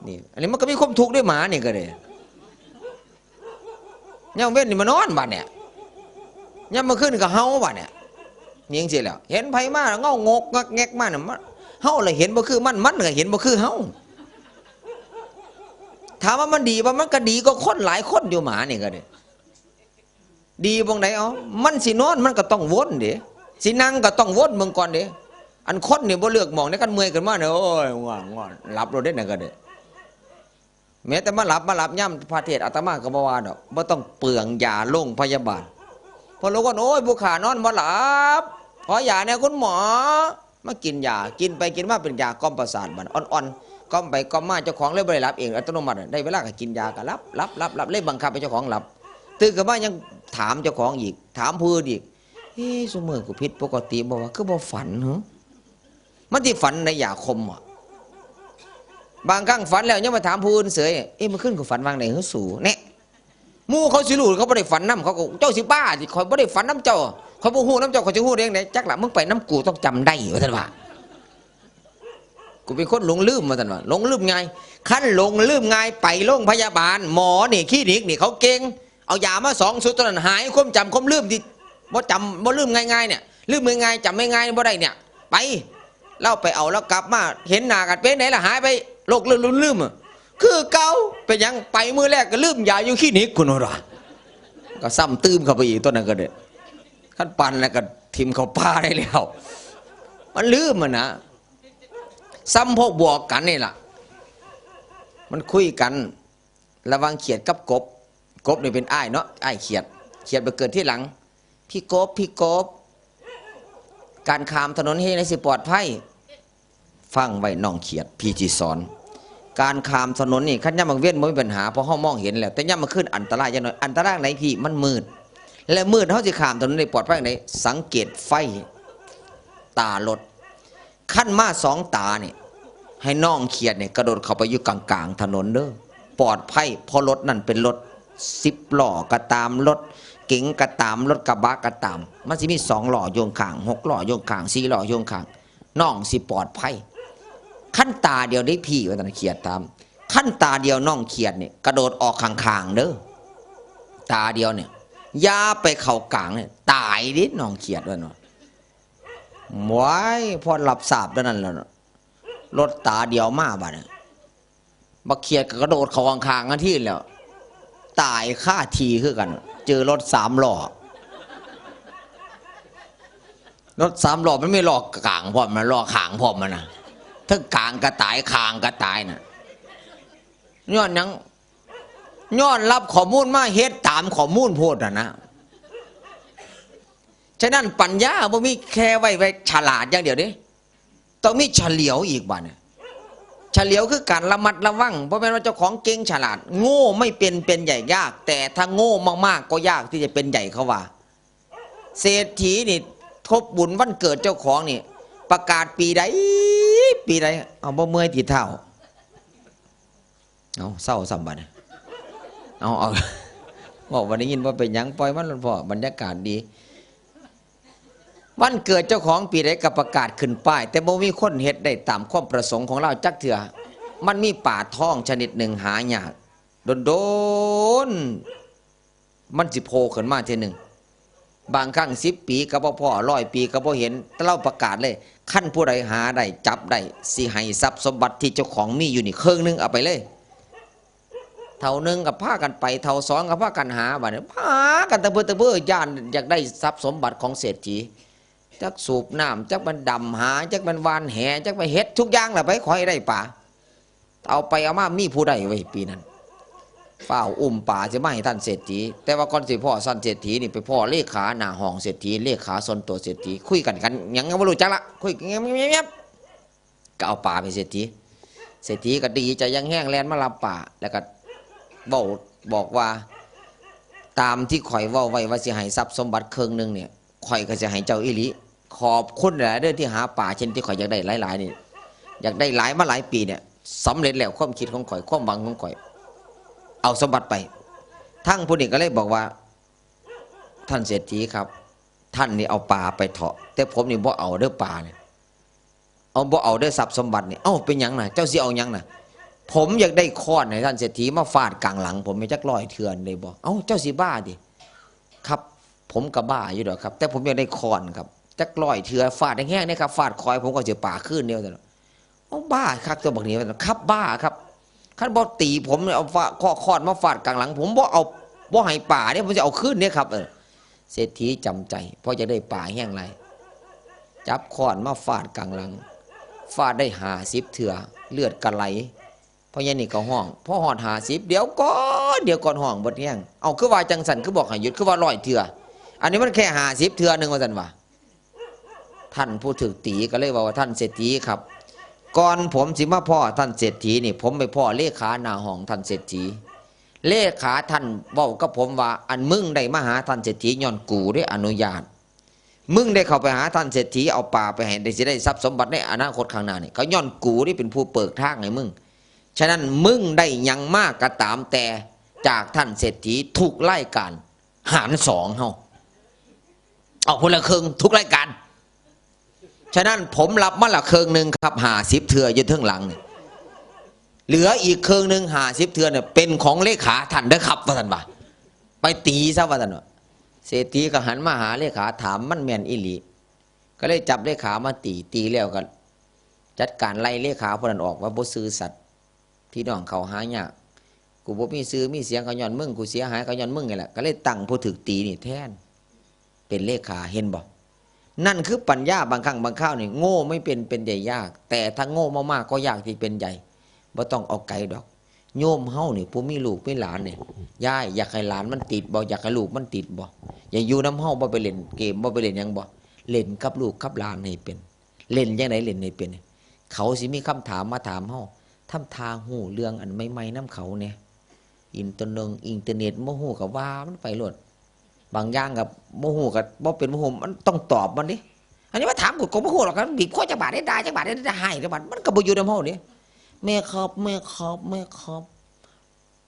นี่ อันนี้มันก็มีความทุกข์ด้วย หมานี่ก็เลย ยามเว้นนี่มานอนบัดเนี่ย ยามมื้อคืนก็เห่าบัดเนี่ย นี่จั่งซี้แหล้ว เห็นไผมาแล้วเงางกงักแงกมาเนี่ย มัน เฮาละเห็นบ่คือมัน มันก็เห็นบ่คือเฮา ถามว่ามันดีบ่ มันก็ดีกว่าคนหลายคนอยู่ หมานี่ก็เด้ ดีบ่งใด เอ้า มันสินอนมันก็ต้องวนเด้ สินั่งก็ต้องวนเบิ่งก่อนเด้ อันคนนี่บ่เลือกหม่องเด้ คันเมื่อยขึ้นมาเนี่ย โอ้ย ง่วง ง่วง หลับโลดเด้ นั่นก็เด้ แม้แต่มาหลับ มาหลับยามพระเทศน์ อาตมาก็บ่ว่าดอก บ่ต้องเปลืองยาโรงพยาบาล พอหลวงคน โอ้ย ผู้ข้านอนบ่หลับ ขอยาแหน่คุณหมอ มากินยา กินไปกินมาเป็นยากล่อมประสาทบัด อ่อนๆ กล่อมไปกล่อมมา เจ้าของเลยบ่ได้หลับเอง อัตโนมัติ ได้เวลาก็กินยาก็หลับ หลับ หลับ หลับ เลยบังคับให้เจ้าของหลับ ตื่นขึ้นมายังถามเจ้าของอีก ถามผู้อื่นอีก เอ๊ะ ซุมื้อกูผิดปกติบ่วะ คือบ่ฝันหึ มันสิฝันในยาคมอะ บางครั้งฝันแล้วยังมาถามผู้อื่นเสย เอ๊ะ เมื่อคืนกูฝันว่าไงหือสู แน่ หมู่เขาสิรู้ เขาบ่ได้ฝันนำ เขาก็ เจ้าสิบ้าสิ ข้อยบ่ได้ฝันนำเจ้า ข้อยบ่ฮู้นำเจ้า ข้อยสิฮู้ได้จั่งใด จักล่ะ มึงไปนำกูต้องจำได้ ว่าซั่นว่า กูเป็นคนหลงลืม ว่าซั่นว่า หลงลืมง่าย คันหลงลืมง่าย ไปโรงพยาบาล หมอนี่ คลินิกนี่ เขาเก่ง เอายามาสองชุดเท่านั้น หายความจำความลืมที่บ่จำบ่ลืมง่ายๆเนี่ย ลืมง่ายๆ จำง่ายๆบ่ได้เนี่ย ไป ลาวไปเอา ลาวกลับมา เห็นหน้ากัน เป็นไดล่ะ หายไป โรคลืมลืมลืมอะ คือเก่า เป็นหยัง ไปมื้อแรกก็ลืมยาอยู่คลินิก คุณว่า ก็ซ้ำตื่มเข้าไปอีก ตัวนั้นก็เด้ คันปานแล้วก็ถิ่มเข้าป่าได้แล้ว มันลืมอะนะ ซ้ำพวกบวกกันนี่ล่ะ มันคุยกัน ระหว่างเขียดกับกบ กบนี่เป็นอ้ายเนาะ อ้ายเขียด เขียดไปเกิดทีหลัง พี่กบ พี่กบ การข้ามถนนเฮ็ดจั่งใดสิปลอดภัย ฟังไว้น้องเขียด พี่สิสอน การข้ามถนนนี่ คันยามมื้อเว็นบ่มีปัญหา เพราะเฮามองเห็นแล้ว แต่ยามมื้อคืนอันตรายจักหน่อย อันตรายไหนพี่ มันมืด และมืดเฮาสิข้ามถนนได้ปลอดภัยจั่งใด สังเกตไฟตารถ คันมาสองตานี่ ให้น้องเขียดนี่กระโดดเข้าไปอยู่กลางๆถนนเด้อ ปลอดภัย เพราะรถนั่นเป็นรถสิบล้อก็ตาม รถเก๋งก็ตาม รถกระบะก็ตาม มันสิมีสองล้ออยู่ข้าง หกล้ออยู่ข้าง สี่ล้ออยู่ข้าง น้องสิปลอดภัย คันตาเดียวเด้พี่ ว่าซั่นเขียดถาม คันตาเดียวน้องเขียดนี่กระโดดออกข้างๆเด้อ ตาเดียวเนี่ย อย่าไปเข้ากลางเนี่ย ตายเด้น้องเขียด ว่าซั่นว่า ว้าย พอรับทราบเท่านั้นแล้วเนาะ รถตาเดียวมาบัดนี้ บักเขียดก็กระโดดเข้าข้างๆทันทีแล้ว ตายคาที่คือกัน เจอรถสามล้อ รถสามล้อมันมีล้อกลางพร้อมนะ ล้อข้างพร้อมมันนะ ทั้งกลางก็ตาย ข้างก็ตายน่ะ ย้อนหยัง ย้อนรับข้อมูลมา เฮ็ดตามข้อมูลโพดน่ะนะ ฉะนั้นปัญญาบ่มีแค่ไว้ ไว้ฉลาดอย่างเดียวเด้ ต้องมีเฉลียวอีกบัดนี้ เฉลียวคือการระมัดระวัง บ่แม่นว่าเจ้าของเก่งฉลาด โง่ไม่เป็น เป็นใหญ่ยาก แต่ถ้าโง่มากๆก็ยากที่จะเป็นใหญ่ เขาว่า เศรษฐีนี่ ครบบุญวันเกิดเจ้าของนี่ ประกาศปีใด ปีใด เอา บ่เมื่อยติเฒ่า เอา เซาซ้ำบัดนี้ เอา เอา เว้าบ่ได้ยิน บ่เป็นหยัง ปล่อยมันโลดพ่อ บรรยากาศดี วันเกิดเจ้าของปีใดก็ประกาศขึ้นป้าย แต่บ่มีคนเฮ็ดได้ตามความประสงค์ของลาวจักเทื่อ มันมีปลาทองชนิดหนึ่งหายาก โดนๆ มันสิโผล่ขึ้นมาเทื่อหนึ่ง บางครั้งสิบปีก็บ่พ้อ ร้อยปีก็บ่เห็น แต่ลาวประกาศเลย คันผู้ใดหาได้ จับได้ สิให้ทรัพย์สมบัติที่เจ้าของมีอยู่นี่ ครึ่งหนึ่งเอาไปเลย เฒ่าหนึ่งก็พากันไป เฒ่าสองก็พากันหา บัดนี้หากันตะเพิดตะเพิด ย้านอยากได้ทรัพย์สมบัติของเศรษฐี จักสูบน้ำ จักมันดำหา จักมันหว่านแห จักไปเฮ็ดทุกอย่างล่ะ ไปขอให้ได้ปลา เอาไปเอามามีผู้ใดเว้ยปีนั้น ฟ้าวอุ้มปลาสิมาให้ท่านเศรษฐี แต่ว่าก่อนสิพ้อท่านเศรษฐีนี่ไปพ้อเลขาหน้าห้องเศรษฐี เลขาส่วนตัวเศรษฐี คุยกันกันหยังบ่รู้จักละ คุยกันเงียบๆ ก็เอาปลาไปเศรษฐี เศรษฐีก็ดีใจอย่างแฮง แล่นมารับปลา แล้วก็เว้าบอกว่า ตามที่ข้อยเว้าไว้ว่าสิให้ทรัพย์สมบัติครึ่งหนึ่งเนี่ย ข้อยก็สิให้เจ้าอีหลี ขอบคุณหลายเด้อที่หาปลาเช่นที่ข้อยอยากได้หลายๆนี่ อยากได้หลายมาหลายปีเนี่ย สำเร็จแล้วความคิดของข้อย ความหวังของข้อย เอาสมบัติไป ทั้งผู้นี้ก็เลยบอกว่า ท่านเศรษฐีครับ ท่านนี่เอาปลาไปเถาะ แต่ผมนี่บ่เอาเด้อปลาเนี่ย เอาบ่เอาเด้อทรัพย์สมบัตินี่ เอ้า เป็นหยังน่ะ เจ้าสิเอาหยังน่ะ ผมอยากได้ค้อนให้ท่านเศรษฐีมาฟาดกลางหลัง ผมแม่นจักร้อยเทื่อได้บ่ เอ้า เจ้าสิบ้าติ ครับ ผมก็บ้าอยู่ดอกครับ แต่ผมอยากได้ค้อนครับ จักร้อยเทื่อฟาดแฮงๆเด้อครับ ฟาดคอยผมก็สิปาคืนเด้ เอาบ้าคักตัวบักนี้ ครับ บ้าครับ คันบ่ตีผมเนี่ย เอาฟ้า ค้อนมาฟาดกลางหลัง ผมบ่เอา บ่ให้ปาเด้ ผมสิเอาคืนเด้ครับ เออ เศรษฐีจำใจ เพราะอยากได้ปลาแฮงหลาย จับค้อนมาฟาดกลางหลัง ฟาดได้ห้าสิบเทื่อ เลือดก็ไหล พ่อใหญ่นี่ก็ฮ้อง พอฮอดห้าสิบ เดี๋ยวก่อน เดี๋ยวก่อน ฮ้องเบิดแฮง เอ้า คือว่าจังซั่น คือบอกให้หยุด คือว่าร้อยเทื่อ อันนี้มันแค่ห้าสิบเทื่อหนึ่ง ว่าซั่นว่า ท่านผู้ถูกตีก็เลยว่า ท่านเศรษฐีครับ ก่อนผมสิมาพ้อท่านเศรษฐีนี่ ผมไปพ้อเลขาหน้าห้องท่านเศรษฐี เลขาท่านเว้ากับผมว่า อันมึงได้มาหาท่านเศรษฐีย้อนกูได้อนุญาต มึงได้เข้าไปหาท่านเศรษฐีเอาปลาไปให้ ได้สิได้ทรัพย์สมบัติในอนาคตข้างหน้านี่ เขาย้อนกูได้เป็นผู้เปิดทางให้มึง ฉะนั้นมึงได้หยังมากก็ตามแต่จากท่านเศรษฐีทุกรายการ หารสองเฮา เอาคนละครึ่งทุกรายการ ฉะนั้นผมรับมาละครึ่งหนึ่งครับ ห้าสิบเทื่ออยู่เทิงหลังนี่ เหลืออีกครึ่งหนึ่ง ห้าสิบเทื่อเนี่ย เป็นของเลขาท่านเด้อครับ ว่าซั่นว่า ไปตีซะ ว่าซั่นว่า เศรษฐีก็หันมาหาเลขาถาม มันแม่นอีหลี ก็เลยจับเลขามาตี ตีแล้วก็จัดการไล่เลขาผู้นั้นออกว่าบ่ซื่อสัตย์ พี่น้องเขาหายาก กูบ่มีชื่อมีเสียงก็ย้อนมึง กูเสียหายก็ย้อนมึงนี่แหละ ก็เลยตั้งผู้ถูกตีนี่แทน เป็นเลขา เห็นบ่ นั่นคือปัญญา บางครั้งบางคราวนี่ โง่ไม่เป็น เป็นใหญ่ยาก แต่ถ้าโง่มากๆก็ยากที่เป็นใหญ่ บ่ต้องเอาไกลดอก โยมเฮานี่ผู้มีลูกมีหลานนี่ ยายอยากให้หลานมันติดบ่ อยากให้ลูกมันติดบ่ อยากอยู่นำเฮาบ่ ไปเล่นเกมบ่ ไปเล่นหยังบ่ เล่นกับลูกกับหลานให้เป็น เล่นจั่งใดเล่นให้เป็น เขาสิมีคำถามมาถามเฮา ทำท่าฮู้เรื่องอันใหม่ๆนำเขาแหน่ อินเทอร์เน็ต อินเทอร์เน็ตบ่ฮู้ก็ว่ามันไปโลด บางอย่างก็บ่ฮู้ก็บ่เป็น บ่ฮู้ มันต้องตอบมันเด้ อันนี้มาถามกูก็บ่ฮู้หรอก มันบีบคอจักบาทได้ ด่าจักบาทได้ ด่าให้จักบาท มันก็บ่อยู่นำเฮาเด้ แม่ครับ แม่ครับ แม่ครับ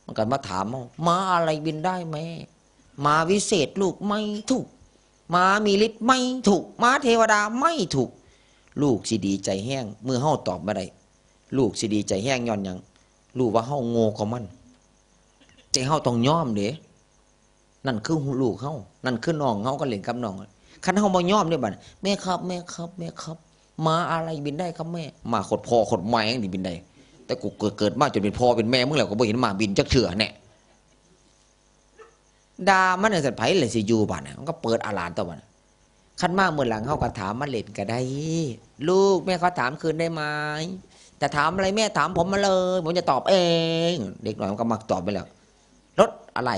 มันก็มาถามเฮา หมาอะไรบินได้แม่ หมาวิเศษลูกไม่ถูก หมามีฤทธิ์ไม่ถูก หมาเทวดาไม่ถูก ลูกสิดีใจแฮง เมื่อเฮาตอบบ่ได้ ลูกสิดีใจแฮง ย้อนหยัง รู้ว่าเฮาโง่กว่ามัน แต่เฮาต้องยอมเด้ นั่นคือลูกเฮา นั่นคือน้องเฮา ก็เล่นกับน้อง คันเฮาบ่ยอมเด้บัด แม่ครับ แม่ครับ แม่ครับ หมาอะไรบินได้ครับแม่ หมาโคตรพ่อโคตรแม่นี่บินได้ แต่กูเกิด เกิดมาจนเป็นพ่อเป็นแม่มึงแล้ว ก็บ่เห็นหมาบินจักเทื่อแหน่ ด่ามันจั่งซั้น ไผล่ะสิอยู่บัดน่ะ มันก็เปิดอาหลานตัวบัดน่ะ คันมามื้อหลังเฮาก็ถามมันเล่นก็ได้ ลูก แม่ขอถามคืนได้ไหม จะถามอะไรแม่ถามผมมาเลย ผมจะตอบเอง เด็กน้อยมันก็มักตอบไปแล้ว รถอะไร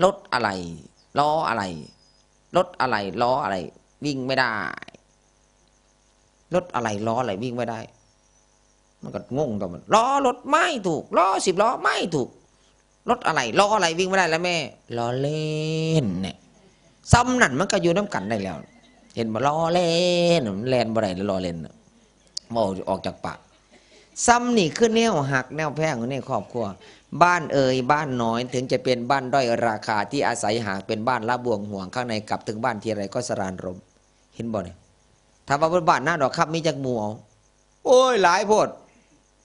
รถอะไร ล้ออะไร รถอะไร ล้ออะไร วิ่งไม่ได้ รถอะไร ล้ออะไร วิ่งไม่ได้ มันก็งงตัวมัน ล้อรถไม่ถูก ล้อสิบล้อไม่ถูก รถอะไร ล้ออะไร วิ่งไม่ได้แล้วแม่ ล้อเล่นเนี่ย ซ้ำนั่นมันก็อยู่นำกันได้แล้ว เห็นบ่ ล้อเล่น มันแล่นบ่ได้แล้ว ล้อเล่นน่ะ เว้าออกจากปาก ซ้ำนี่คือแนวฮักแนวแพงในครอบครัว บ้านเอ่ยบ้านน้อย ถึงจะเป็นบ้านด้อยราคาที่อาศัย หากเป็นบ้านละบ่วงห่วง ข้างในกลับถึงบ้านทีไรก็สรานรม เห็นบ่เนี่ย ถ้าว่าเป็นบ้านนาดอกคำมีจักหมู่เอา โอ้ย หลายโพด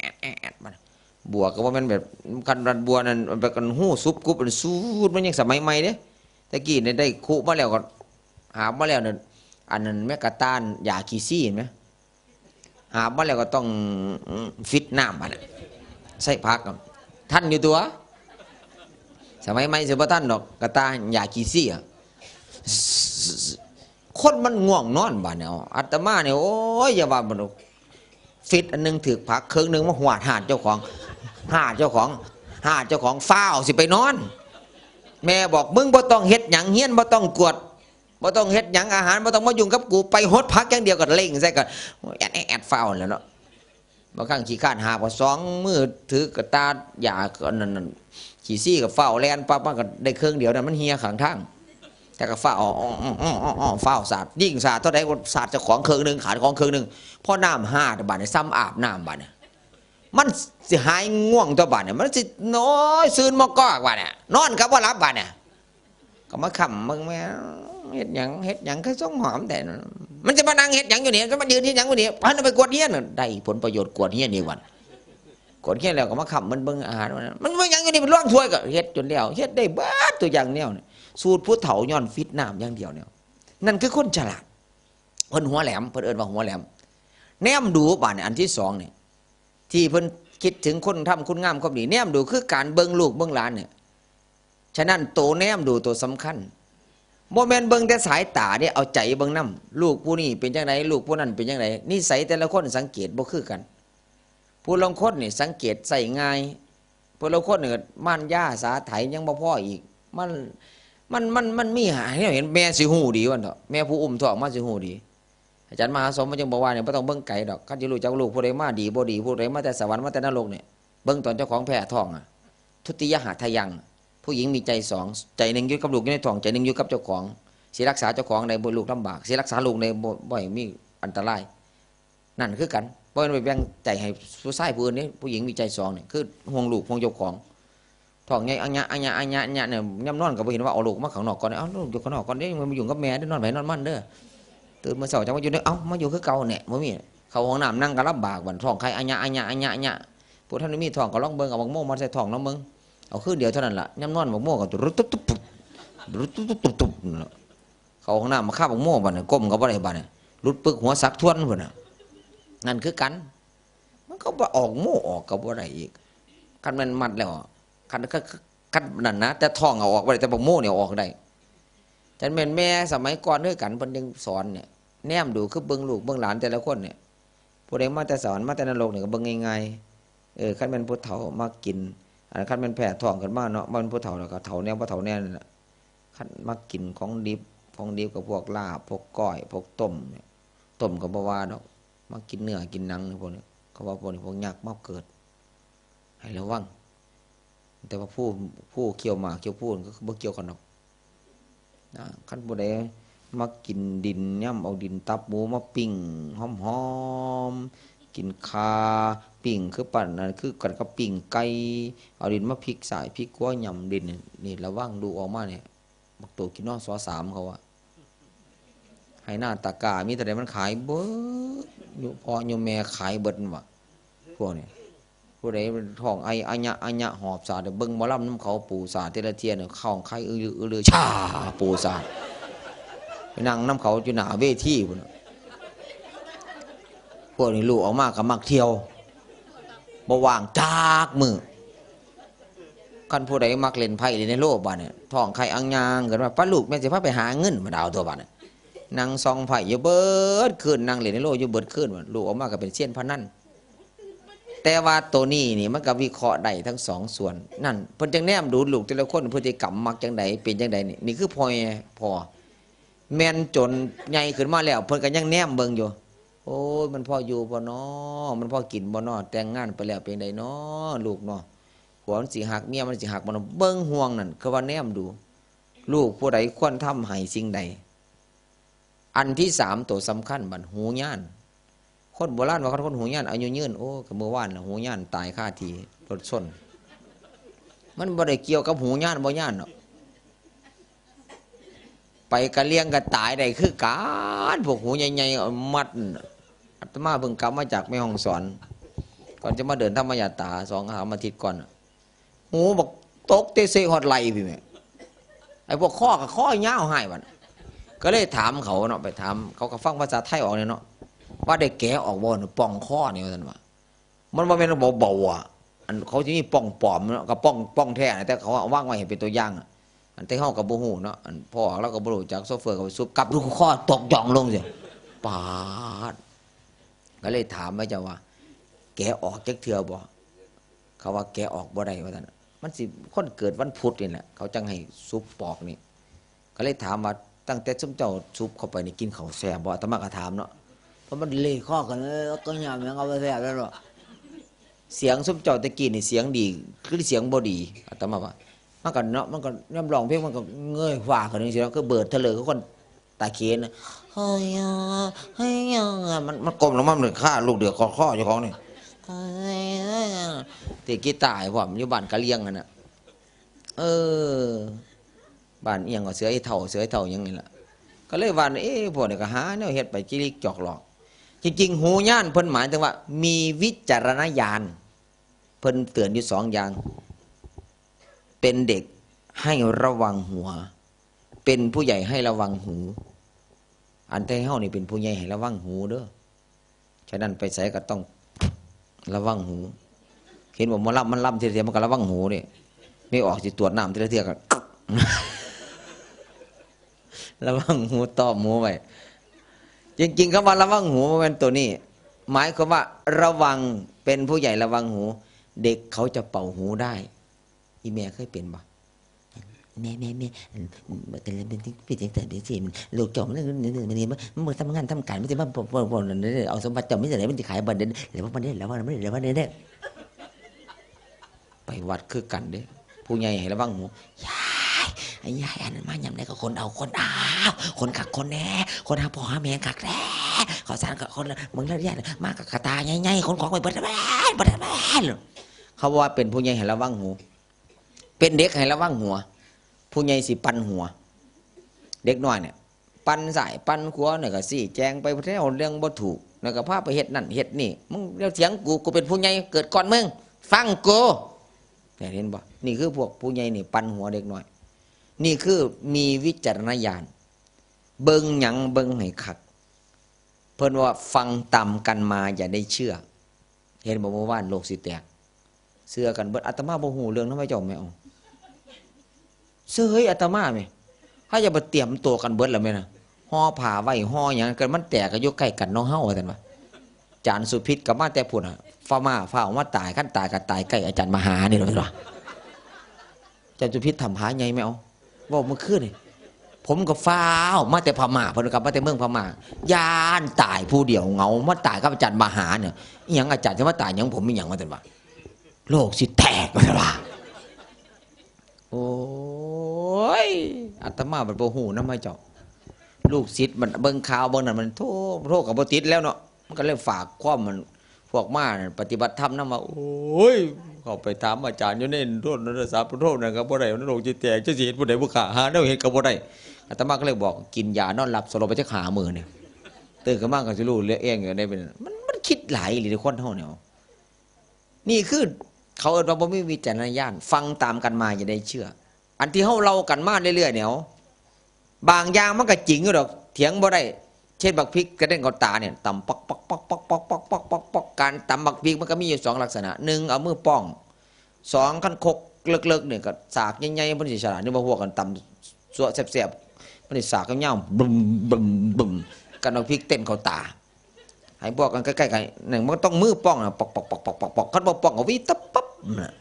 แอดแอดแอดมา บัวก็บ่แม่นแบบ คันบัวนั่น แบบกันฮู้สุบกุบมันสูด มันยังสมัยใหม่เด้ แต่กี้เนี่ยได้คุมาแล้วก็ หามาแล้วเนี่ย อันนั้นแม่กระตานยาขี้ซี้เห็นไหม หามาแล้วก็ต้อง อืม ฟิตน้ำบัดน่ะ ใส่ผักอะ ทันอยู่ตัว สมัยใหม่สิบ่ทันดอก กระตายาขี้ซี้อะ คนมันง่วงนอนบัดเนี่ย อาตมาเนี่ย โอ้ย อย่าว่ามันดอก ฟิตอันหนึ่งถืกผักเครื่องหนึ่งมาหวาดหาดเจ้าของ หาดเจ้าของ หาดเจ้าของ ฟ้าวสิไปนอน แม่บอก มึงบ่ต้องเฮ็ดหยัง เฮียนบ่ต้องกวด บ่ต้องเฮ็ดหยัง อาหารบ่ต้องมายุ่งกับกู ไปหดผักอย่างเดียว ก็เล่งใส่ ก็แอดแอดแอด ฟ้าวแล้วเนาะ บางครั้งขี้คร้านหาบก็สองมือถือกระตายา อันนั้นนั่น ขี้ซี้ก็ฟ้าวแล่นปั๊บ มันก็ได้เครื่องเดียวนั้น มันเหี่ยข้างทาง แต่ก็ฟ้าว อ้อ อ้อ อ้อ อ้อ อ้อ ฟ้าวสาด ยิ่งสาดเท่าใดก็สาดเจ้าของเครื่องหนึ่ง ขาดของเครื่องหนึ่ง พอน้ำหาดบาดนี่ ซ้ำอาบน้ำบาดนี่ มันสิหายง่วงตัวบาดนี่ มันสิ โอ้ย ซื่นมอกอกบาดนี่ นอนก็บ่หลับบาดนี่ ก็มาค้ำมึงแม่ เฮ็ดหยัง เฮ็ดหยังคือส่งหอมแต่ มันจะมานั่งเฮ็ดหยังอยู่นี่ จะมายืนเฮ็ดหยังอยู่นี่ พาไปกวดเฮียน ได้ผลประโยชน์กวดเฮียนอีกวัน กวดเฮียนแล้วก็มาค้ำมันเบิ่งอาหารมัน มันเบิ่งหยังอยู่นี่ มันล่วงถ้วย ก็เฮ็ดจนแล้ว เฮ็ดได้เบิดตัวอย่างแนวนี่ สูตรผู้เฒ่าย้อนฟิตน้ำอย่างเดียวเนี่ย นั่นคือคนฉลาด เพิ่นหัวแหลม เพิ่นเอิ้นว่าหัวแหลม แนมดูบาดนี่ อันที่สองนี่ ที่เพิ่นคิดถึงคนทำคุณงามความดี แนมดูคือการเบิ่งลูกเบิ่งหลานเนี่ย ฉะนั้นโตแนมดูโตสำคัญ บ่แม่นเบิ่งแต่สายตาเด้ เอาใจเบิ่งนำ ลูกผู้นี้เป็นจังได ลูกผู้นั้นเป็นจังได นิสัยแต่ละคนสังเกตบ่คือกัน ผู้ลางคนนี่สังเกตใช้ง่าย ผู้ลางคนนี่มารยาสาไถยังบ่พออีก มัน มัน มัน มันมีหาแนวเห็น แม่สิฮู้ดีว่าเถาะ แม่ผู้อุ้มท้องมาสิฮู้ดี อาจารย์มหาสมมันจึงบอกว่าเนี่ยบ่ต้องเบิ่งไกลดอก คันสิรู้จักลูกผู้ใดมาดีบ่ดี ผู้ใดมาแต่สวรรค์มาแต่นรกเนี่ย เบิ่งตอนเจ้าของแพ้ท้องอะ ทุติยหาทายัง ผู้หญิงมีใจสอง ใจหนึ่งอยู่กับลูกอยู่ในท้อง ใจหนึ่งอยู่กับเจ้าของ สิรักษาเจ้าของได้บ่ ลูกลำบาก สิรักษาลูกได้บ่ บ่ให้มีอันตราย นั่นคือกัน บ่แม่นไปแบ่งใจให้ผู้ชายผู้อื่นเด้ ผู้หญิงมีใจสองนี่ คือห่วงลูกห่วงเจ้าของ ท้องใหญ่อะหยะอะหยะอะหยะอะหยะเนี่ย ยามนอนก็บ่เห็นว่าเอาลูกมาข้างนอกก่อน เอาลูกอยู่ข้างนอกก่อนเด้ มันมายุ่งกับแม่เด้อ นอนไผนอนมันเด้อ ตื่นมื้อเช้าจั่งมาอยู่เด้อ เอ้า มาอยู่คือเก่าแหน่ บ่มี เข้าห้องน้ำนั่งก็ลำบากบัด ท้องไข่อะหยะอะหยะอะหยะอะหยะ ผู้ทันได้มีท้องก็ลองเบิ่ง เอาบักโมมาใส่ท้องลองเบิ่ง เอาคืนเดียวเท่านั้นล่ะ ยามนอนบักโมก็รุดตุ๊บตุ๊บตุ๊บ รุดตุ๊บตุ๊บตุ๊บตุ๊บนั่นล่ะ เข้าห้องน้ำมาคาบบักโมบัดนี้ ก้มก็บ่ได้บัดนี้ หลุดปึกหัวสักทวนพุ้นน่ะ นั่นคือกัน มันก็บ่ออกโมออกก็บ่ได้อีก คันแม่นมัดแล้วอะ คัน คัน คันนั่นนะ แต่ท้องเอาออกบ่ได้ แต่บักโมเนี่ยเอาออกได้ จั่งแม่นแม่สมัยก่อนคือกัน เพิ่นจึงสอนเนี่ย แนมดูคือเบิ่งลูกเบิ่งหลานแต่ละคนเนี่ย ผู้ใดมาแต่สวรรค์มาแต่นรกนี่ก็เบิ่งง่ายๆ เออ คันแม่นผู้เฒ่ามักกิน อันคันแม่นแพ้ท้องขึ้นมาเนาะ มันผู้เฒ่าแล้วก็เฒ่าแน่บ่เฒ่าแน่นั่นล่ะ คันมักกินของดิบ ของดิบก็พวกลาบ พวกก้อย พวกต้มเนี่ย ต้มก็บ่ว่าดอก มักกินเนื้อกินหนังนี่พวกนี้ เขาว่าพวกนี้พวกยักษ์มาเกิด ให้ระวัง แต่ว่าผู้ ผู้เคี้ยวหมากเคี้ยวพูนก็บ่เกี่ยวกันดอก นะ คันผู้ใดมักกินดิน ย่ำเอาดินตับหมูมาปิ้งหอมๆ กินข่าปิ้งคือปานนั้น คือกันกับปิ้งไก่ เอาดินมาพลิกซ้ายพลิกขวา ย่ำดิน นี่ระวัง ลูกออกมาเนี่ย บักโตขี้นอน สอ สาม เขาอะ ไฮ่นาตะกร้า มีเท่าใดมันขายเบิด อยู่พ่ออยู่แม่ขายเบิดนั่นวะ พวกนี้ ผู้ใดท้องไออะหยะอะหยะหอบสาด เบิ่งหมอลำนำเขา ปูสาดแต่ละเทื่อเนี่ย ท้องไข่อื้อลืออื้อลือ ช่า ปูสาด ไปนั่งนำเขาอยู่หน้าเวทีพุ้นน่ะ พวกนี้ลูกออกมาก็มักเที่ยว บ่ว่างจักมื้อ คันผู้ใดมักเล่นไพ่เล่นไฮโลบาดเนี่ย ท้องไข่อังยางขึ้นมา ป้าลูก แม่สิพาไปหาเงิน มาดาวตัวบาดเนี่ย นั่งส่องไพ่อยู่เบิดคืน นั่งเล่นไฮโลอยู่เบิดคืน ลูกออกมาก็เป็นเซียนพนัน แต่ว่าตัวนี้นี่มันก็วิเคราะห์ได้ทั้งสองส่วน นั่น เพิ่นจั่งแนมดูลูกแต่ละคน พฤติกรรมมักจั่งใด เป็นจั่งใดนี่ นี่คือพ่อแม่ พ่อ แม่นจนใหญ่ขึ้นมาแล้ว เพิ่นก็ยังแนมเบิ่งอยู่ โอ้ย มันพออยู่บ่น้อ มันพอกินบ่น้อ แต่งงานไปแล้วเป็นไดน้อ ลูกน้อ ผัวมันสิฮัก เมียมันสิฮักบ่น้อ เบิ่งห่วงนั่น คือว่าแนมดู ลูกผู้ใดควรทำให้สิ่งใด อันที่สาม ตัวสำคัญบัด หูย่าน คนโบราณว่าคันคนหูย่านอายุยืน โอ้ ก็มื้อวานน่ะหูย่านตายคาที่รถชน มันบ่ได้เกี่ยวกับหูย่านบ่ย่านดอก ไปกะเลียงกะตายได้คือกัน พวกหูใหญ่ๆ เอามัดน่ะ อาตมาเพิ่งกลับมาจากแม่ฮ่องสอน ก่อนจะมาเดินธรรมยาตรา สองสามอาทิตย์ก่อนน่ะ หูบักตกเตะเซฮอดไหล่พี่แม่ ไอ้พวกข้อกับข้อยาวหายบัด ก็เลยถามเขาเนาะ ไปถาม เขาก็ฟังภาษาไทยออกเนี่ยเนาะ ว่าได้แกะออกบ่เนี่ย ป่องข้อนี่ ว่าซั่นว่า มันบ่แม่นเบาๆ อ่ะ อันเขาสิมีป่องปลอมเนาะ กับป่อง ป่องแท้นะ แต่เขาเอาวางไว้ให้เป็นตัวอย่างอะ อันแต่เฮาก็บ่ฮู้เนาะ อันพ่อเราก็บ่รู้จัก โชเฟอร์ก็ไปซุบกับลูกคอตกหย่องลงซิ ปาด ก็เลยถามว่า เจ้าว่า แกะออกจักเทื่อบ่ เขาว่าแกะออกบ่ได้ ว่าซั่น มันสิ คนเกิดวันพุธนี่แหละ เขาจั่งให้ซุบปอกนี่ ก็เลยถามว่า ตั้งแต่ซุมเจ้าซุบเข้าไปนี่กินข้าวแซ่บบ่ อาตมาก็ถามเนาะ เพราะมันเลขข้อกันเลย ก็ยามหยังเอาไปแซ่บแล้วเนาะ เสียงซุมเจ้าแต่กี้นี่เสียงดี คือเสียงบ่ดี อาตมาว่า มันก็เนาะ มันก็ย่ำร้องเพลง มันก็เงยฟ้าขึ้นจั่งซี้เนาะ คือเบิดเถลิงคือคนตาเขนน่ะ เฮ้ยอ่ะ เฮ้ยอ่ะ มัน มันก้มลงมา มันฆ่าลูกเดือกคอ คอเจ้าของนี่ เฮ้ยอ่ะ ตีกีตาร์ให้พร้อม อยู่บ้านกะเลียงหั่นน่ะ เออ บ้านอีหยังก็เสือไอ้เฒ่า เสือไอ้เฒ่าหยังนี่ล่ะ ก็เลยว่า เอ๊ะ พวกนี้ก็หาแนวเฮ็ดไปจิลิกจอกหลอก จริงๆ หูย่านเพิ่นหมายถึงว่า มีวิจารณญาณ เพิ่นเตือนอยู่สองอย่าง เป็นเด็กให้ระวังหัว เป็นผู้ใหญ่ให้ระวังหู อันไทเฮานี่เป็นผู้ใหญ่ให้ระวังหูเด้อ ฉะนั้นไปไสก็ต้องระวังหู เห็นว่าหมอลำมันลำทีละเทื่อมันก็ระวังหูเด้ ไม่ออกสิตรวจน้ำทีละเทื่อก็ ระวังหู ตอบหูไว้ จริงๆ คำว่าระวังหูบ่แม่นตัวนี้ หมายความว่าระวัง เป็นผู้ใหญ่ระวังหู เด็กเขาจะเป่าหูได้ อีแม่เคยเป็นบ่ แม่แม่แม่อันมันก็เลยเป็นที่เป็นจังซั่นจังซี่มันลูกเจ้ามันมันมันมันมันบ่ทำงานทำการมันสิมาบ่บ่บ่นั่นเด้อเอาสมบัติเจ้ามีแต่ไหนมันสิขายบัดเด้อแล้วว่ามันได้แล้วว่ามันได้แล้วว่าได้เด้อ ไปวัดคือกันเด้ ผู้ใหญ่ให้ระวังหู ยาย ไอ้ยาย อันนั้นมายามใดก็คนเอาคนเอา คนคักคนแน่ คนหาพ่อหาแม่คักแน่ ข้าวสารก็คนละ มึงแล้วยาย มากับกระตาใหญ่ๆ คนของไปเบิดแล้วแม่น เบิดแล้วแม่น เขาว่าเป็นผู้ใหญ่ให้ระวังหู เป็นเด็กให้ระวังหัว ผู้ใหญ่สิปั่นหัว เด็กน้อยเนี่ย ปั่นซ้ายปั่นขวาเนี่ยก็ซี้แจงไปแนวเรื่องบ่ถูก แล้วก็พาไปเฮ็ดนั่นเฮ็ดนี่ มึงอย่าเถียงกู กูเป็นผู้ใหญ่เกิดก่อนมึง ฟังกู เนี่ยเห็นบ่ นี่คือพวกผู้ใหญ่นี่ปั่นหัวเด็กน้อย นี่คือมีวิจารณญาณ เบิ่งหยังเบิ่งให้คัก เพิ่นว่าฟังตามกันมาอย่าได้เชื่อ เห็นบ่เมื่อวานโลกสิแตก เชื่อกันเบิด อาตมาบ่ฮู้เรื่องนำเจ้าแม่เอา เซยอาตมาแม่ เฮาอย่าไปเตรียมตัวกันเบิดแล้วแม่นะ ห่อผ้าไว้ห่อหยังกัน มันแตกก็อยู่ใกล้กันเนาะเฮา ว่าซั่นว่า อาจารย์สุพิษก็มาแต่พุ้นน่ะ พม่าฟ้าวมาตาย คันตายก็ตายใกล้อาจารย์มหานี่ล่ะ ว่าซั่นว่า อาจารย์สุพิษถ้ำผาใหญ่แม่เอา เว้าเมื่อคืนนี่ ผมก็ฟ้าวมาแต่พม่า เพิ่นกลับมาแต่เมืองพม่า ย้านตายผู้เดียวเหงา มาตายกับอาจารย์มหาเนี่ย อิหยังอาจารย์สิมาตายหยังผมมีหยัง ว่าซั่นว่า โลกสิแตก ว่าซั่นว่า โอ้ย อาตมาบัดบ่ฮู้นำเฮาเจ้า ลูกศิษย์มันเบิ่งข่าวเบิ่งนั่นมันโทร โทรก็บ่ติดแล้วเนาะ มันก็เลยฝากความมัน พวกมานั่นปฏิบัติธรรมนำว่า โอ้ย เข้าไปถามอาจารย์อยู่ในโทรศัพท์โทรนั่นก็บ่ได้ โลกสิแตก จักสิเฮ็ดผู้ใดผู้ข้า หาแนวเฮ็ดก็บ่ได้ อาตมาก็เลยบอก กินยานอนหลับสลบไปจักห้ามื้อนี่ ตื่นขึ้นมาก็สิรู้เรื่องเองอยู่ในเป็น มัน มันคิดหลายอีหลีเด้อคนเฮาเนี่ย นี่คือเขาเอิ้นว่าบ่มีวิจารณญาณ ฟังตามกันมาอย่าได้เชื่อ อันที่เฮาเล่ากันมาเรื่อยๆเนี่ย บางอย่างมันก็จริงอยู่ดอก เถียงบ่ได้ เช่นบักพริกกระเด้งเข้าตาเนี่ย ตำป๊อกป๊อกป๊อกป๊อกป๊อกป๊อกป๊อกป๊อกป๊อก การตำบักพริกมันก็มีอยู่สองลักษณะ หนึ่งเอามือป้อง สองคันครกเลิกๆเนี่ยก็สากใหญ่ๆ มันสิฉลาด นึกว่าพวกกันตำซั่วแซ่บๆ มันสิสากยาวๆ บึ้มบึ้มบึ้ม กันเอาพริกเต้นเข้าตา ให้พวกกันใกล้ๆกัน นั่นมันต้องมือป้องนะ ป๊อกป๊อกป๊อกป๊อกป๊อกป๊อก คันบ่ป้องก็วิบตับปั๊บน่ะ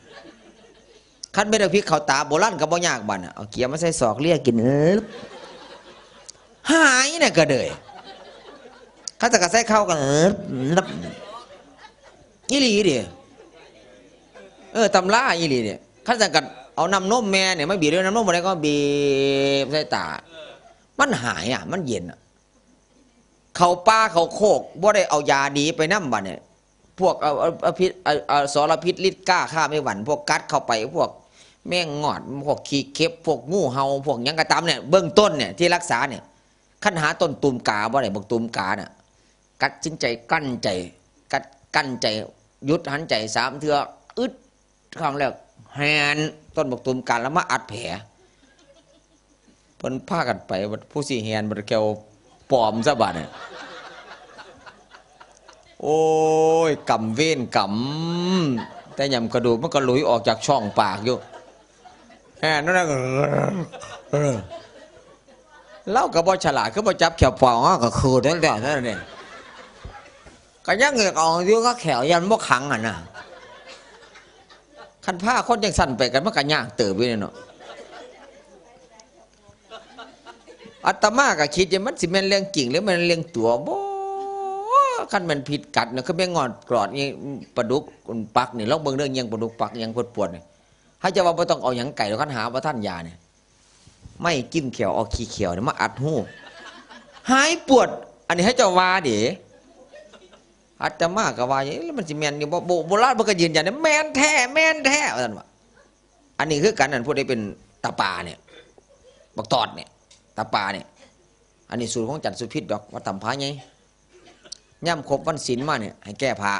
คันแม่นเอาพริกเข้าตาโบราณก็บ่ยากบัดน่ะ เอาเกียมมาใส่ศอกเลียกิน เอิบ หายน่ะก็เด้ย คันจะกะใส่ข้าวก็ เอิบ นับ อีหลีเด้ เออ ตำราอีหลีเด้ คันจะกะเอาน้ำนมแม่เนี่ยมาบีบด้วย น้ำนมบ่ได้ก็บีบใส่ตา มันหายอ่ะ มันเย็นอ่ะ เข้าป่าเข้าโคกบ่ได้เอายาดีไปนำบัดเนี่ย พวกเอา เอา เอาพิษ เอา เอาสารพิษฤทธิ์กล้าฆ่าไม่หวั่น พวกกัดเข้าไป พวกแมงงอด พวกขี้เข็บ พวกงูเห่า พวกหยังก็ตามเนี่ย เบื้องต้นเนี่ยที่รักษาเนี่ย คันหาต้นตูมกาบ่ได้ บักตูมกาน่ะ ตัดสินใจกลั้นใจ กัด กลั้นใจ หยุดหันใจสามเทื่อ อึด ครั้งแรก แหน ต้นบักตูมกาแล้วมาอัดแผล เพิ่นพากันไป บัดผู้สิแหน บัดแก้วปลอมซะบัดเนี่ย โอ้ย กรรมเวรกรรม แต่ยำกระดูกมันก็หลุยออกจากช่องปากอยู่ แหนนั่นน่ะ เออ ลาวก็บ่ฉลาด คือบ่จับแข้วปลอม เฮาก็คือแล้วๆ เท่านั้นเอง ก็ยังอยากเอาอยู่ ก็แข้วยันบ่ขังหั่นน่ะ คันพาคนจังซั่นไปกัน มันก็ยากเติบอยู่เด้เนาะ อาตมาก็คิดอยู่ มันสิแม่นเรื่องจริงหรือแม่นเรื่องตั๋วบ่ คันแม่นพิษกัดน่ะ คือแมงงอดกรอดนี่ ปลาดุกปักนี่ ลองเบิ่งเด้อ เยียงปลาดุกปัก เยียงปวดๆ นี่ เฮาจะว่าบ่ต้องเอาหยังไกลดอก คันหาบ่ทันยานี่ ไม้จิ้มแข้ว เอาขี้แข้วนี่มาอัดหู หายปวด อันนี้ให้เจ้าว่าเด้ อาตมาก็ว่า เอ๊ะ แล้วมันสิแม่นอยู่บ่ โบ โบราณเพิ่นก็ยืนยันนะ แม่นแท้ แม่นแท้ ว่าซั่นว่า อันนี้คือกัน อันผู้ใดเป็นตาปาเนี่ย บักตอดเนี่ย ตาปาเนี่ย อันนี้สูตรของอาจารย์สุพิษดอก วัดถ้ำผาใหญ่ ยามครบวันศีลมาเนี่ย ให้แก้ผ้า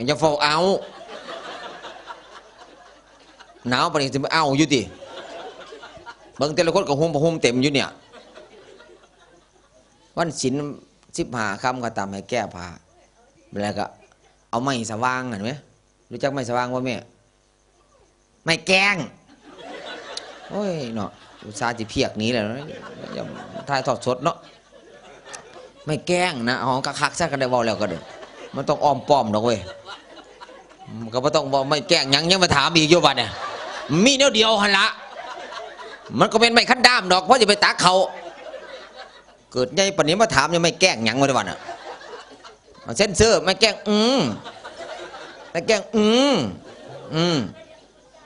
อย่าเฝ้าเอา หนาวปานนี้สิไปเอาอยู่ติ เบิ่งแต่ละคนก็ห่มผ้าห่มเต็มอยู่เนี่ย วันศีลสิบห้าค่ำก็ตามให้แก้ผ้า แล้วก็เอาไม้สว่างหั่นแหม รู้จักไม้สว่างบ่แม่ ไม้แกง โอ้ยเนาะ อุตส่าห์สิเพียกหนีแล้วนะ อย่าถ่ายทอดสดเนาะ ไม้แกงนะ เอาคักๆ ซะ ก็ได้เว้าแล้วก็เด้อ มันต้องอ้อมป้อมดอกเว้ย ก็บ่ต้องเว้าไม้แกงหยัง ยังมาถามอีกอยู่บัดเนี่ย มีแนวเดียวหั่นละ มันก็เป็นไม้คันด้ามดอก เพราะจะไปตักเขา เกิดใหญ่ปานนี้มาถามยังไม่แกล้งหยังวะเดี๋ยววันน่ะ มาเซ็นเซอร์ไม่แกล้ง อืมไม่แกล้ง อืมอืม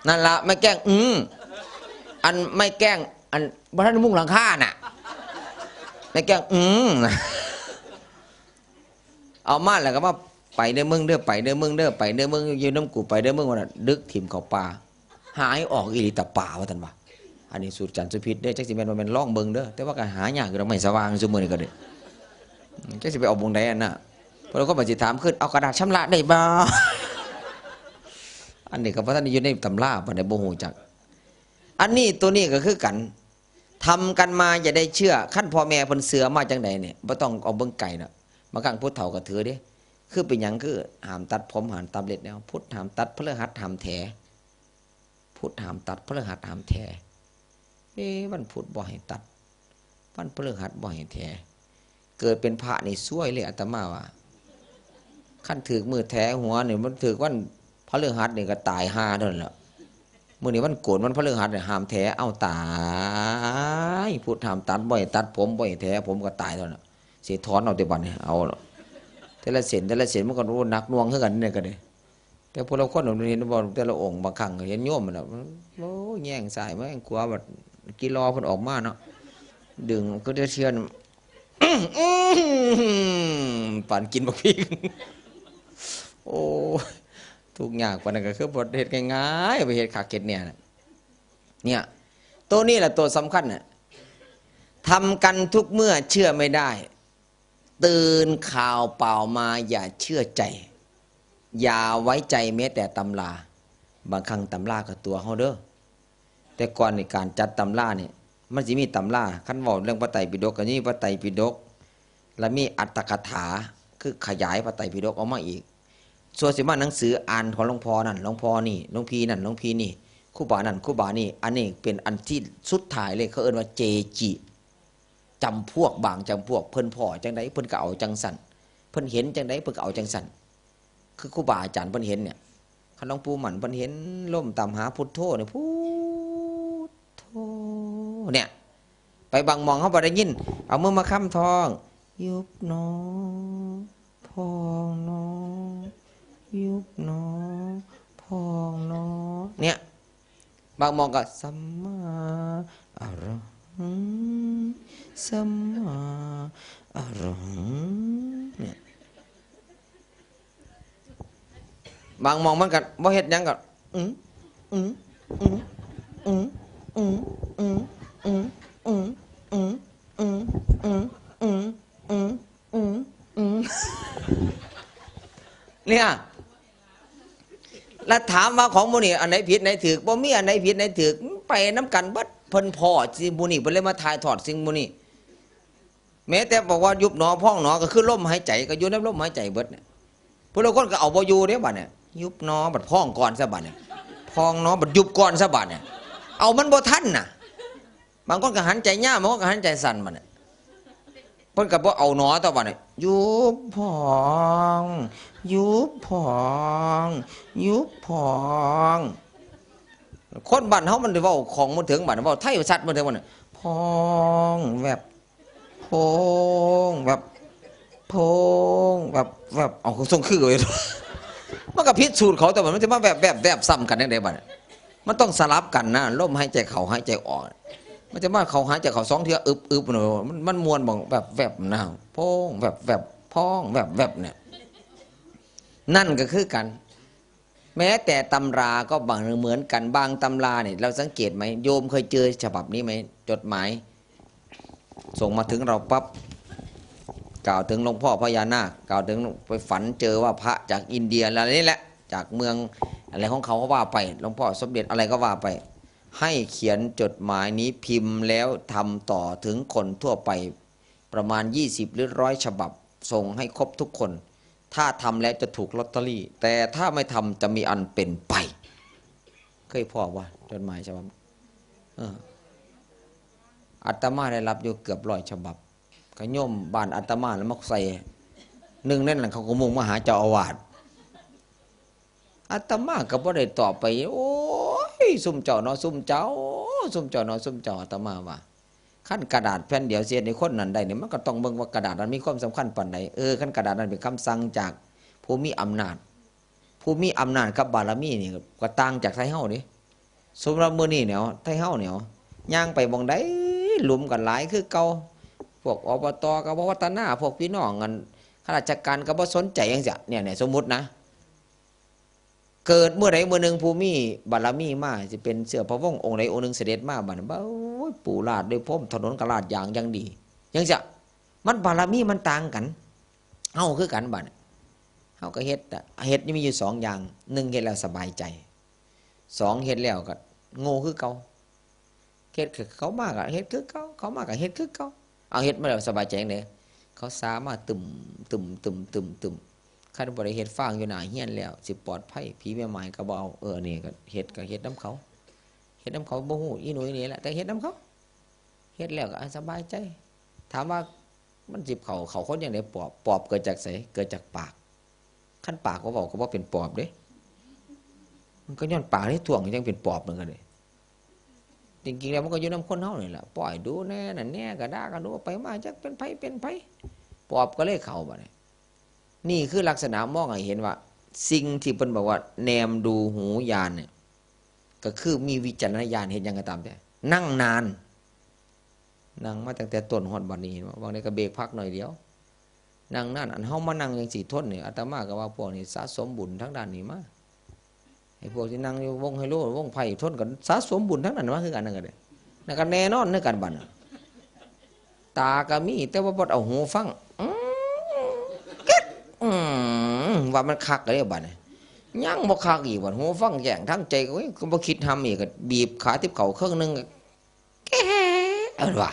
นั่นละไม่แกล้ง อืมอันไม่แกล้ง อันบ่ทันมุงหลังคาน่ะ ไม่แกล้ง อืมเอามาแล้วก็มาไปเด้อมึงเด้อไปเด้อมึงเด้อไปเด้อมึงอยู่น้ำกูไปเด้อมึงวันน่ะดึกถิ่มเขาป่า หายออกอีหลีตาป่าว่าท่านว่า อันนี้สูตรจันทร์สุพิษเด้อจักสิแม่นว่าแม่นล่องเบิ่งเด้อแต่ว่าก็หายากอยู่ดอกไม้สว่างซุมื้อนี้ก็เด้อ จักสิไปเอาบงใดอันน่ะ เพราะเราก็มาสิถามขึ้น เอากระดาษชำระได้บ่ อันนี้ก็เพราะท่านอยู่ในตำราปานใดบ่ฮู้จัก อันนี้ตัวนี้ก็คือกัน ทำกันมาอย่าได้เชื่อ คันพ่อแม่เพิ่นเชื่อมาจังใดเนี่ยบ่ต้องเอาเบิ่งไกลเนาะ บางครั้งผู้เฒ่าก็ถือเด้ คือเป็นหยังคือห้ามตัดผมห้ามตัดเล็บแนว พุธห้ามตัด พฤหัสห้ามแถ พุธห้ามตัด พฤหัสห้ามแถ เอ๊ะวันพุธบ่ให้ตัด วันพฤหัสบ่ให้แถ เกิดเป็นพระนี่ซวยเลยอาตมาว่า คันถืกมือแถหัวนี่มันถืกวันพฤหัสนี่ก็ตายห่าเท่านั้นแหละ มื้อนี้วันโกนวันพฤหัสเนี่ยห้ามแถ เอ้าตาย พุธห้ามตัด บ่ให้ตัดผม บ่ให้แถ ผมก็ตายเท่านั้นน่ะ สิถอนเอาแต่บัดนี้ เอาละ แต่ละเส้น แต่ละเส้นมันก็ โอ้ หนักหน่วงคือกันเนี่ยก็เด้ แต่พวกเราคนเราเห็นบ่ แต่ละองค์บางครั้งเห็นโยมมันน่ะ โอ้ แย่งซ้ายมาแย่งขวา บัดกิลอเพิ่นออกมาเนาะ ดึงก็ได้เทื่อน ปานกินบักพริก โอ้ ทุกข์ยากปานนั้นก็คือบ่เฮ็ดง่ายๆ ไปเฮ็ดคักเฮ็ดแน่น่ะ เนี่ย ตัวนี้แหละตัวสำคัญน่ะ ทำกันทุกเมื่อเชื่อไม่ได้ ตื่นข่าวเปล่ามาอย่าเชื่อใจ อย่าไว้ใจแม้แต่ตำรา บางครั้งตำราก็ตั๋วเฮาเด้อ แต่ก่อนนี่การจัดตำรานี่ มันสิมีตำรา คันเว้าเรื่องพระไตรปิฎกก็สิมีพระไตรปิฎก แล้วมีอรรถกถา คือขยายพระไตรปิฎกออกมาอีก ส่วนสิมาหนังสืออ่านของหลวงพ่อนั่น หลวงพ่อนี่ หลวงพี่นั่น หลวงพี่นี่ ครูบานั่น ครูบานี่ อันนี้เป็นอันที่สุดท้ายเลย เขาเอิ้นว่าเจจิ จำพวกบางจำพวก เพิ่นพ้อจังใด เพิ่นก็เอาจังซั่น เพิ่นเห็นจังใด เพิ่นก็เอาจังซั่น คือครูบาอาจารย์เพิ่นเห็นเนี่ย คันหลวงปู่มั่นเพิ่นเห็นลมตามหาพุทโธเนี่ย พุทโธเนี่ย ไปบางหม่องเฮาบ่ได้ยิน เอามือมาค้ำท้อง ยุบหนอ พองหนอ ยุบหนอ พองหนอ เนี่ย บางหม่องก็ สัมมาอะระหัง สัมมาอะระหัง เนี่ย บางหม่องมันก็บ่เฮ็ดหยังก็ อืม อืม อืม เนี่ย แล้วถามว่าของหมู่นี่อันไหนผิดไหนถูก บ่มีอันไหนผิดไหนถูก ไปนำกันเบิด เพิ่นพ้อสิ่งหมู่นี่ เพิ่นเลยมาถ่ายทอดสิ่งหมู่นี่ แม้แต่บอกว่ายุบหนอพองหนอก็คือลมหายใจ ก็อยู่ในลมหายใจเบิดเนี่ย ผู้ลางคนก็เอาบ่อยู่เด้บัดเนี่ย ยุบหนอบัดพองก่อนซะบัดเนี่ย พองหนอบัดยุบก่อนซะบัดเนี่ย เอามันบ่ทันน่ะ บางคนก็หันใจยาว บางคนก็หันใจสั้นบัดเนี่ย เพิ่นก็บ่เอาหนอต่อบัดเนี่ย ยุบพอง ยุบพอง ยุบพอง คนบ้านเฮามันได้เว้าของบ่ถึงบัด เว้าไทยชัดบ่ถึงบัดเนี่ย พองแวบ พองแวบ พองแวบ แวบ เอาส่งคือไว้ มันก็ผิดสูตรเขา แต่ว่ามันจะมาแวบ แวบ แวบซ้ำกันจั่งใดบัดเนี่ย มันต้องสลับกันนะ ลมหายใจเข้าหายใจออก มันจะมาเข้าหายใจเข้าสองเทื่อ อึบ อึบ เนาะ มัน มันม่วนบ่ แวบ แวบ นะ พองแวบ แวบ พองแวบ แวบ เนี่ย นั่นก็คือกัน แม้แต่ตำราก็บางเหมือนกัน บางตำราเนี่ย เราสังเกตไหม โยมเคยเจอฉบับนี้ไหม จดหมาย ส่งมาถึงเราปั๊บ กล่าวถึงหลวงพ่อพญานาค กล่าวถึงไปฝันเจอว่าพระจากอินเดียอะไรนี่แหละ จากเมืองอะไรของเขาก็ว่าไป หลวงพ่อสมเด็จอะไรก็ว่าไป ให้เขียนจดหมายนี้พิมพ์แล้วทำต่อถึงคนทั่วไป ประมาณ ยี่สิบ หรือ ร้อย ฉบับ ส่งให้ครบทุกคน ถ้าทำแล้วจะถูกลอตเตอรี่ แต่ถ้าไม่ทำจะมีอันเป็นไป เคยพ้อบ่ จดหมายฉบับ เออ อาตมาได้รับอยู่เกือบ ร้อย ฉบับ ก็โยมบ้านอาตมาแล้วมาใส่ หนึ่งในนั้นเขาก็มุ่งมาหาเจ้าอาวาส อาตมาก็บ่ได้ตอบไป โอ้ย ซุมเจ้าเนาะ ซุมเจ้า ซุมเจ้าเนาะ ซุมเจ้า อาตมาว่า คันกระดาษแผ่นเดียวสิเฮ็ดให้คนนั้นได้นี่ มันก็ต้องเบิ่งว่ากระดาษนั้นมีความสำคัญปานใด เออ คันกระดาษนั้นเป็นคำสั่งจากผู้มีอำนาจ ผู้มีอำนาจกับบารมีนี่ก็ต่างจากไทเฮาเด้ สำหรับมื้อนี้เนี่ย ไทเฮาเนี่ย ย่างไปหม่องใด หลุมก็หลายคือเก่า พวก อบต. ก็บ่พัฒนา พวกพี่น้อง อัน ข้าราชการก็บ่สนใจจั่งซี้ เนี่ย เนี่ย สมมุตินะ เกิดมื้อใดมื้อหนึ่งผู้มีบารมีมา สิเป็นเสื้อพระวงศ์องค์ใดองค์หนึ่งเสด็จมา บัดนี้ โอ้ย ปูลาดด้วยพรม ถนนก็ลาดยางอย่างดี จั่งซี้ มันบารมีมันต่างกัน เฮาคือกันบัดนี้ เฮาก็เฮ็ด เฮ็ดนี่มีอยู่สองอย่าง หนึ่ง เฮ็ดแล้วสบายใจ สอง เฮ็ดแล้วก็โง่คือเก่า เฮ็ดคือเขามาก็เฮ็ดคือเก่า เขามาก็เฮ็ดคือเก่า เอา เฮ็ดมาแล้วสบายใจจั่งใด เขาสามาตึม ตึม ตึม ตึม ตึม คันบ่ได้เฮ็ดฟางอยู่หน้าเฮือนแล้ว สิปลอดภัย ผีแม่หมายก็บ่เอา เออ อันนี้ก็เฮ็ด ก็เฮ็ดนำเขา เฮ็ดนำเขาบ่ฮู้ อีหนุ่ยนี่แหละ แต่เฮ็ดนำเขา เฮ็ดแล้วก็ อ่ะ สบายใจ ถามว่ามันสิเข้า เข้าคนจั่งใดปอบ ปอบเกิดจากไส เกิดจากปาก คันปากบ่เว้าก็บ่เป็นปอบเด้ มันก็ย้อนปากนี่ท่วงจั่งเป็นปอบเหมือนกันเด้ จริงๆแล้วมันก็อยู่นำคนเฮานี่แหละ ปล่อยดูแน่ นั่นแน่ ก็ด่ากันดูไปมา จักเป็นไผเป็นไผ ปอบก็เลยเข้าบัดนี้ นี่คือลักษณะมองให้เห็นว่า สิ่งที่เพิ่นบอกว่าแนมดูหูญาณเนี่ย ก็คือมีวิจารณญาณ เฮ็ดหยังก็ตามแต่ นั่งนาน นั่งมาตั้งแต่ต้นฮอดบัดนี้ เห็นบ่ บางทีก็เบรกพักหน่อยเดียว นั่งนาน อันเฮามานั่งจั่งซี้ทนนี่ อาตมาก็ว่าพวกนี้สะสมบุญทางด้านนี้มา ไอ้พวกที่นั่งอยู่วงไฮโล วงไพ่ทนก็สะสมบุญทั้งนั้นมาคือกันนั่นก็ได้ นั่นก็แน่นอนคือกันบัดน่ะ ตาก็มี แต่ว่าบ่เอาหูฟัง อืม กึ๊ด อืม ว่ามันคักเด้บัดนี้ ยังบ่คักอีกบัด หูฟังแจ้งทางใจก็ โอ้ย ก็บ่คิดหำอีก ก็บีบขาติบเข่าเครื่องหนึ่ง แกะ เอาล่ะ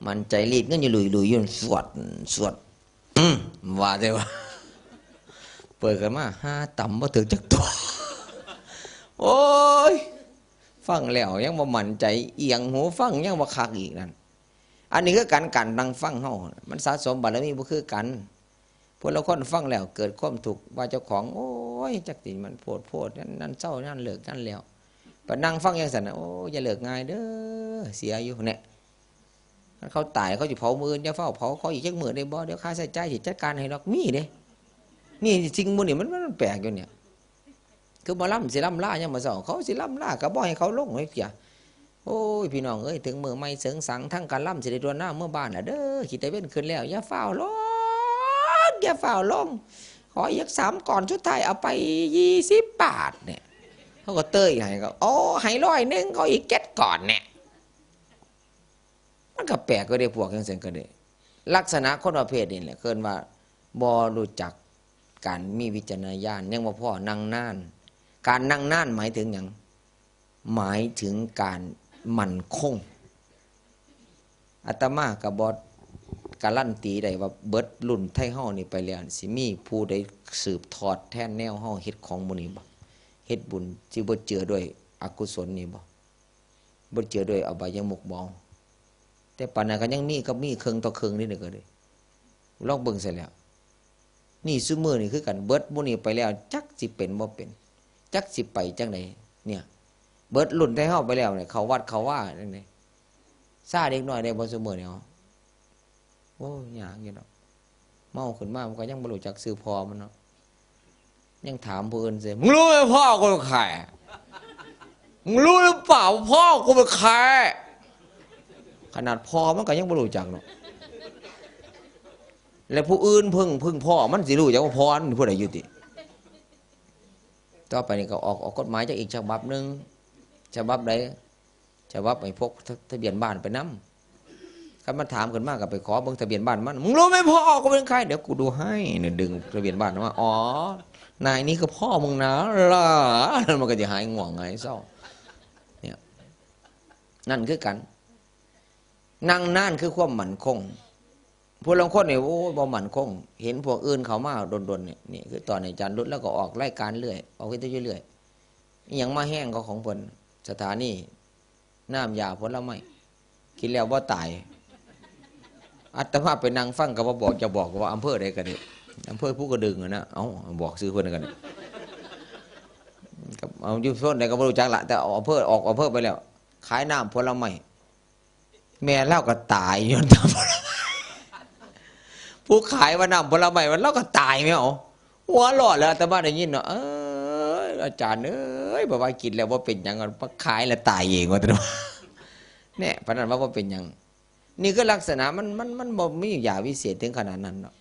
มันใจรีดเงินอยู่ลุยๆ อยู่ สวด สวด อืม ว่าแต่ว่า เปิดขึ้นมา หาตำบ่ถืกจักตัว โอ้ย ฟังแล้วยังบ่มั่นใจ เอียงหูฟังยังบ่คักอีกนั่น อันนี้คือการ การนั่งฟังเฮา มันสะสมบารมีบ่คือกัน ผู้ลางคนฟังแล้วเกิดความทุกข์ ว่าเจ้าของ โอ้ย จักสิมันโพดโพด นั่น นั่นเซา นั่นเลิก นั่นแล้ว ไปนั่งฟังจั่งซั้นน่ะ โอ้ย อย่าเลิกง่ายเด้อ เสียอยู่แหน่ คันเขาตายเขาสิเผามื้ออื่น อย่าฟ้าวเผา ขออีกจักมื้อได้บ่ เดี๋ยวค่าใช้จ่ายสิจัดการให้ดอก มีเด้ นี่สิ่งหมู่นี้มัน มันแปลกอยู่เนี่ย คือหมอลำสิล่ำลายามมื้อเช้า เขาสิล่ำลาก็บ่ให้เขาลงจักเทื่อ โอ้ย พี่น้องเอ้ย ถึงมื้อใหม่เสิงสัง ทั้งการล่ำสิได้ด่วนหน้าเมือบ้านล่ะเด้อ ขี้ตะเวนขึ้นแล้ว อย่าฟ้าวลง อย่าฟ้าวลง ขออีกสามก้อนสุดท้าย เอาไปยี่สิบบาทเนี่ย เขาก็เต้ยให้ ก็ โอ้ ให้ร้อยหนึ่ง ขออีกเจ็ดก้อนเนี่ย มันก็แปลกอยู่เด้ พวกจั่งซั้นก็ได้ ลักษณะคนประเภทนี้แหละ เอิ้นว่าบ่รู้จักการมีวิจารณญาณ ยังบ่พอ นั่งนาน การนั่งนานหมายถึงหยัง หมายถึงการมั่นคง อาตมาก็บ่การันตีได้ว่าเบิดรุ่นไทเฮานี่ไปแล้ว สิมีผู้ใดสืบทอดแทนแนวเฮาเฮ็ดของหมู่นี้บ่ เฮ็ดบุญสิบ่เจือด้วยอกุศลนี่บ่ บ่เจือด้วยอบายมุขบ่ แต่ปานนั้นก็ยังมี ก็มีเครื่องต่อเครื่องนี่ก็ได้ ลองเบิ่งซะแล้ว นี่ซุมื้อนี่คือกัน เบิดหมู่นี้ไปแล้ว จักสิเป็นบ่เป็น จักสิไปจั่งใด เนี่ย เบิดรุ่นไทเฮาไปแล้วเนี่ย เข้าวัดเข้าวาจั่งใด ซาเด็กน้อยได้บ่ซุมื้อนี่ โอ้ย ยากอยู่ดอก เมาขึ้นมามันก็ยังบ่รู้จักชื่อพ่อมันเนาะ ยังถามผู้อื่นเสีย มึงรู้ไหมพ่อกูเป็นใคร มึงรู้หรือเปล่าว่าพ่อกูเป็นใคร ขนาดพ่อมันก็ยังบ่รู้จักเนาะ และผู้อื่นเพิ่ง เพิ่งพ่อมันสิรู้จักว่าพ่อมันเป็นผู้ใดอยู่ติ ต่อไปนี่ก็ออก ออกกฎหมายจักอีกฉบับหนึ่ง ฉบับใด ฉบับให้พกทะ ทะเบียนบ้านไปนำ คันมันถามขึ้นมาก็ไปขอเบิ่งทะเบียนบ้านมัน มึงรู้ไหมพ่อกูเป็นใคร เดี๋ยวกูดูให้ เนี่ย ดึงทะเบียนบ้านออกมา อ๋อ นายนี่คือพ่อมึงนะ ล่ะ มันก็จะหายง่วงหายเศร้า เนี่ย นั่นคือกัน นั่งนานคือความมั่นคง ผู้ลางคนนี่ โอ้ย บ่มั่นคง เห็นพวกอื่นเข้ามาดนๆ เนี่ย นี่คือตอนอาจารย์รุดแล้วก็ออกรายการเรื่อย ออกวิทยุเรื่อย อิหยังมาแฮงก็ของเพิ่น สถานีน้ำยาผลไม้ กินแล้วบ่ตาย อาตมาไปนั่งฟังก็บ่บอก จะบอกว่าอำเภอใดก็ได้ อำเภอภูกระดึงอะนะ เอ้า บอกชื่อเพิ่นก็ได้ ก็เอาอยู่โซนใดก็บ่รู้จักละ แต่เอาอำเภอ ออกอำเภอไปแล้ว ขายน้ำผลไม้ แม่ลาวก็ตายย้อนน้ำผลไม้ ผู้ขายว่าน้ำผลไม้มันลาวก็ตายแม่ เอาหัวล้อแล้ว อาตมาได้ยินเนาะ เอ้ย อาจารย์เอ้ย บอกว่ากินแล้วบ่เป็นหยัง มาขายแล้วตายเองว่าแต่ว่า เนี่ย ปานนั้นว่าบ่เป็นหยัง นี่คือลักษณะมัน มัน มันบ่มียาวิเศษถึงขนาดนั้นเนาะ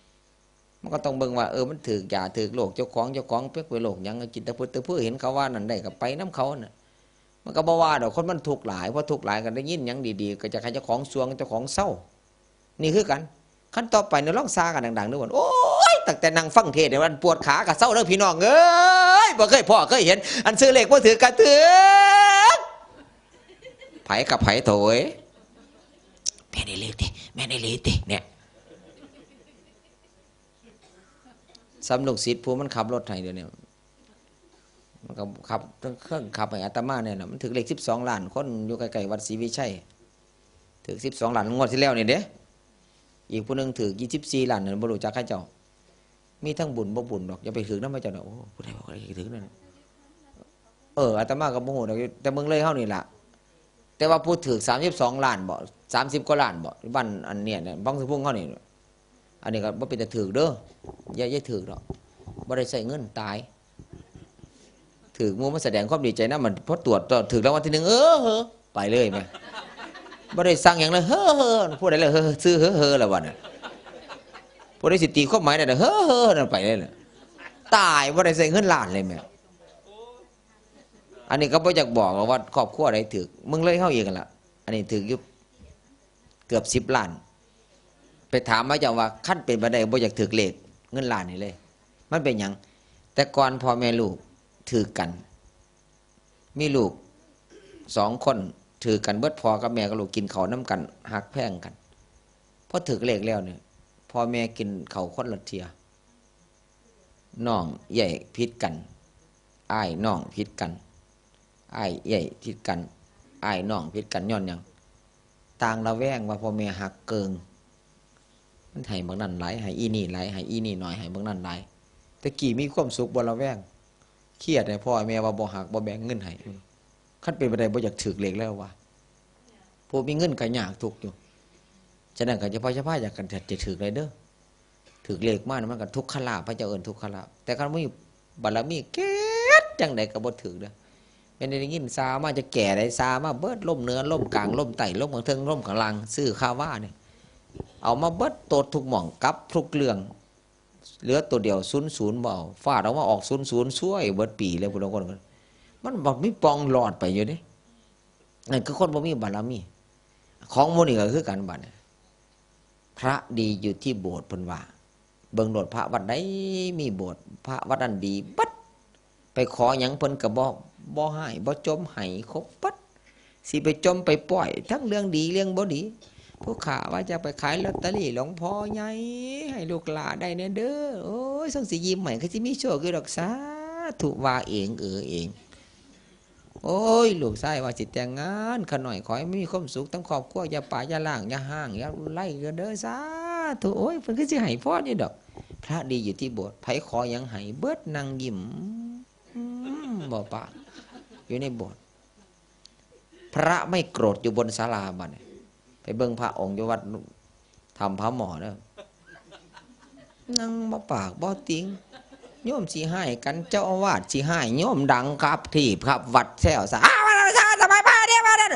มันก็ต้องเบิ่งว่า เออ มันถืกยาถืกโรคเจ้าของ เจ้าของเป๊กไปโรคหยัง ก็กินแต่พืชแต่พืช เห็นเขาว่านั่นได้ก็ไปนำเขาน่ะ มันก็บ่ว่าดอก คนมันทุกข์หลาย พอทุกข์หลายก็ได้ยินหยังดีๆ ก็จะให้เจ้าของส่วง เจ้าของเซา นี่คือกัน คันต่อไปนี่ลองซากันดังๆ เด้อว่า โอ้ย ตั้งแต่นั่งฟังเทศน์เนี่ยมันปวดขาก็เซาเด้อพี่น้องเอ้ย บ่เคยพ้อเคยเห็น อันซื้อเลขบ่ถืกก็ถืก ไผกับไผโถย แม่นอีหลีติ แม่นอีหลีติ เนี่ย ส่ำลูกศิษย์ผู้มันขับรถให้เดี๋ยวนี้ มันก็ขับเครื่องขับให้อาตมาเนี่ยนะ มันถืกเลขสิบสองล้าน คนอยู่ใกล้ๆ วัดศรีวิชัย ถืกสิบสองล้าน งวดที่แล้วนี่เด้ อีกผู้หนึ่งถืกยี่สิบสี่ล้านนั่น บ่รู้จักเขาเจ้า มีทั้งบุญบ่บุญดอก อย่าไปถืกนำเขาเจ้าดอก โอ้ ผู้ใดบอกว่าถืกนั่น เออ อาตมาก็บ่ฮู้ดอก แต่เมืองเลยเฮานี่ล่ะ แต่ว่าผู้ถืกสามสิบสองล้านบ่ สามสิบกว่าล้านบ่ บ้านอันเนี้ยเนี่ย วังสะพุงเฮานี่ อันนี้ก็บ่เป็นตาถืกเด้อ อย่า อย่าถืกดอก บ่ได้ใช้เงิน ตาย ถืกหมู่มาแสดงความดีใจนำ มันพอตรวจ ถืกรางวัลที่หนึ่ง เออ เออ ไปเลยแม่ บ่ได้สั่งหยังเลย เฮ้อ เฮ้อ ผู้ใดเลย เฮ้อ ซื้อ เฮ้อ เฮ้อ แล้วบัดน่ะ ผู้ใดสิตีความหมายได้ เฮ้อ เฮ้อ นั่นไปเลยน่ะ ตาย บ่ได้ใช้เงินล้านเลยแม่ อันนี้ก็บ่อยากบอกหรอกว่าครอบครัวใดถืก เมืองเลยเฮาเองล่ะ อันนี้ถืกอยู่เกือบสิบล้าน ไปถามมาเจ้าว่า คันเป็นไปได้บ่อยากถืกเลขเงินล้านนี่เลย มันเป็นหยัง แต่ก่อนพ่อแม่ลูกถืกกัน มีลูกสองคน ถืกกันเบิด พ่อกับแม่กับลูกกินข้าวนำกัน ฮักแพงกัน พอถืกเลขแล้วเนี่ย พ่อแม่กินข้าวคนละเทื่อ น้องเอื้อยผิดกัน อ้ายน้องผิดกัน อ้ายเอื้อยผิดกัน อ้ายน้องผิดกัน ย้อนหยัง ต่างระแวงว่าพ่อแม่ฮักเกิ่ง มันให้บักนั้นหลาย ให้อีนี่หลาย ให้อีนี่น้อย ให้บักนั้นหลาย แต่กี้มีความสุขบ่ระแวง เครียดให้พ่อแม่ว่าบ่ฮัก บ่แบ่งเงินให้ คันเป็นไปได้บ่อยากถืกเลขแล้วว่า ผู้มีเงินก็ยากทุกข์อยู่ ฉะนั้นก็จะพา จะพาอยากกันจะถืกเลยเด้อ ถืกเลขมานี่มันก็ทุกขลาภ พระเจ้าเอิ้นทุกขลาภ แต่คันมีบารมีเกตจั่งใดก็บ่ถืกเด้อ แม่นได้ยินซามาจะแก่ใด ซามาเบิด ลมเหนือ ลมกลาง ลมใต้ ลมข้างเทิง ลมข้างล่าง ซื้อคาว่านี่ เอามาเบิดโตดทุกหม่อง กลับทุกเรื่อง เหลือตัวเดียว ศูนย์ศูนย์ บ่เอา ฟาดออกมาออก ศูนย์ศูนย์ ซวยเบิดปีเลย ผู้ลางคน มันบ่มีปองรอดไปอยู่เด้ นั่นคือคนบ่มีบารมี ของหมู่นี่ก็คือกันบัดนี้ พระดีอยู่ที่โบสถ์เพิ่นว่า เบิ่งโลดพระวัดใดมีโบสถ์ พระวัดนั้นดีเบิด ไปขอหยังเพิ่นก็บ่ บ่ให้ บ่จ่มให้ ครบเบิด สิไปจ่มไปป้อย ทั้งเรื่องดีเรื่องบ่ดี ผู้ข้าว่าจะไปขายลอตเตอรี่หลวงพ่อใหญ่ ให้ลูกหลานได้แน่เด้อ โอ้ย ส่งสิยิ้มให้ คือสิมีโชคอยู่ดอก สาธุ ว่าเอง เออเอง โอ้ย ลูกชายว่าสิแต่งงาน ข้าน้อยขอให้มีความสุขทั้งครอบครัว อย่าปาอย่าล้าง อย่าฮ้าง อย่าไล่กันเด้อ สาธุ โอ้ย เพิ่นคือสิให้พรอยู่ดอก พระดีอยู่ที่โบสถ์ ไผขอหยังให้เบิด นั่งยิ้ม อืม บ่ปาก อยู่ในโบสถ์ พระไม่โกรธอยู่บนศาลาบัดนี้ ไปเบิ่งพระองค์อยู่วัดถ้ำผาหมอเด้อ นั่งบ่ปากบ่ติง โยมสิฮ้ายกัน เจ้าอาวาสสิฮ้ายโยม ดังครับทีบครับวัดแซวซะ อ้าว มาแล้วจ้า สบายพระเด้อ มาแล้ว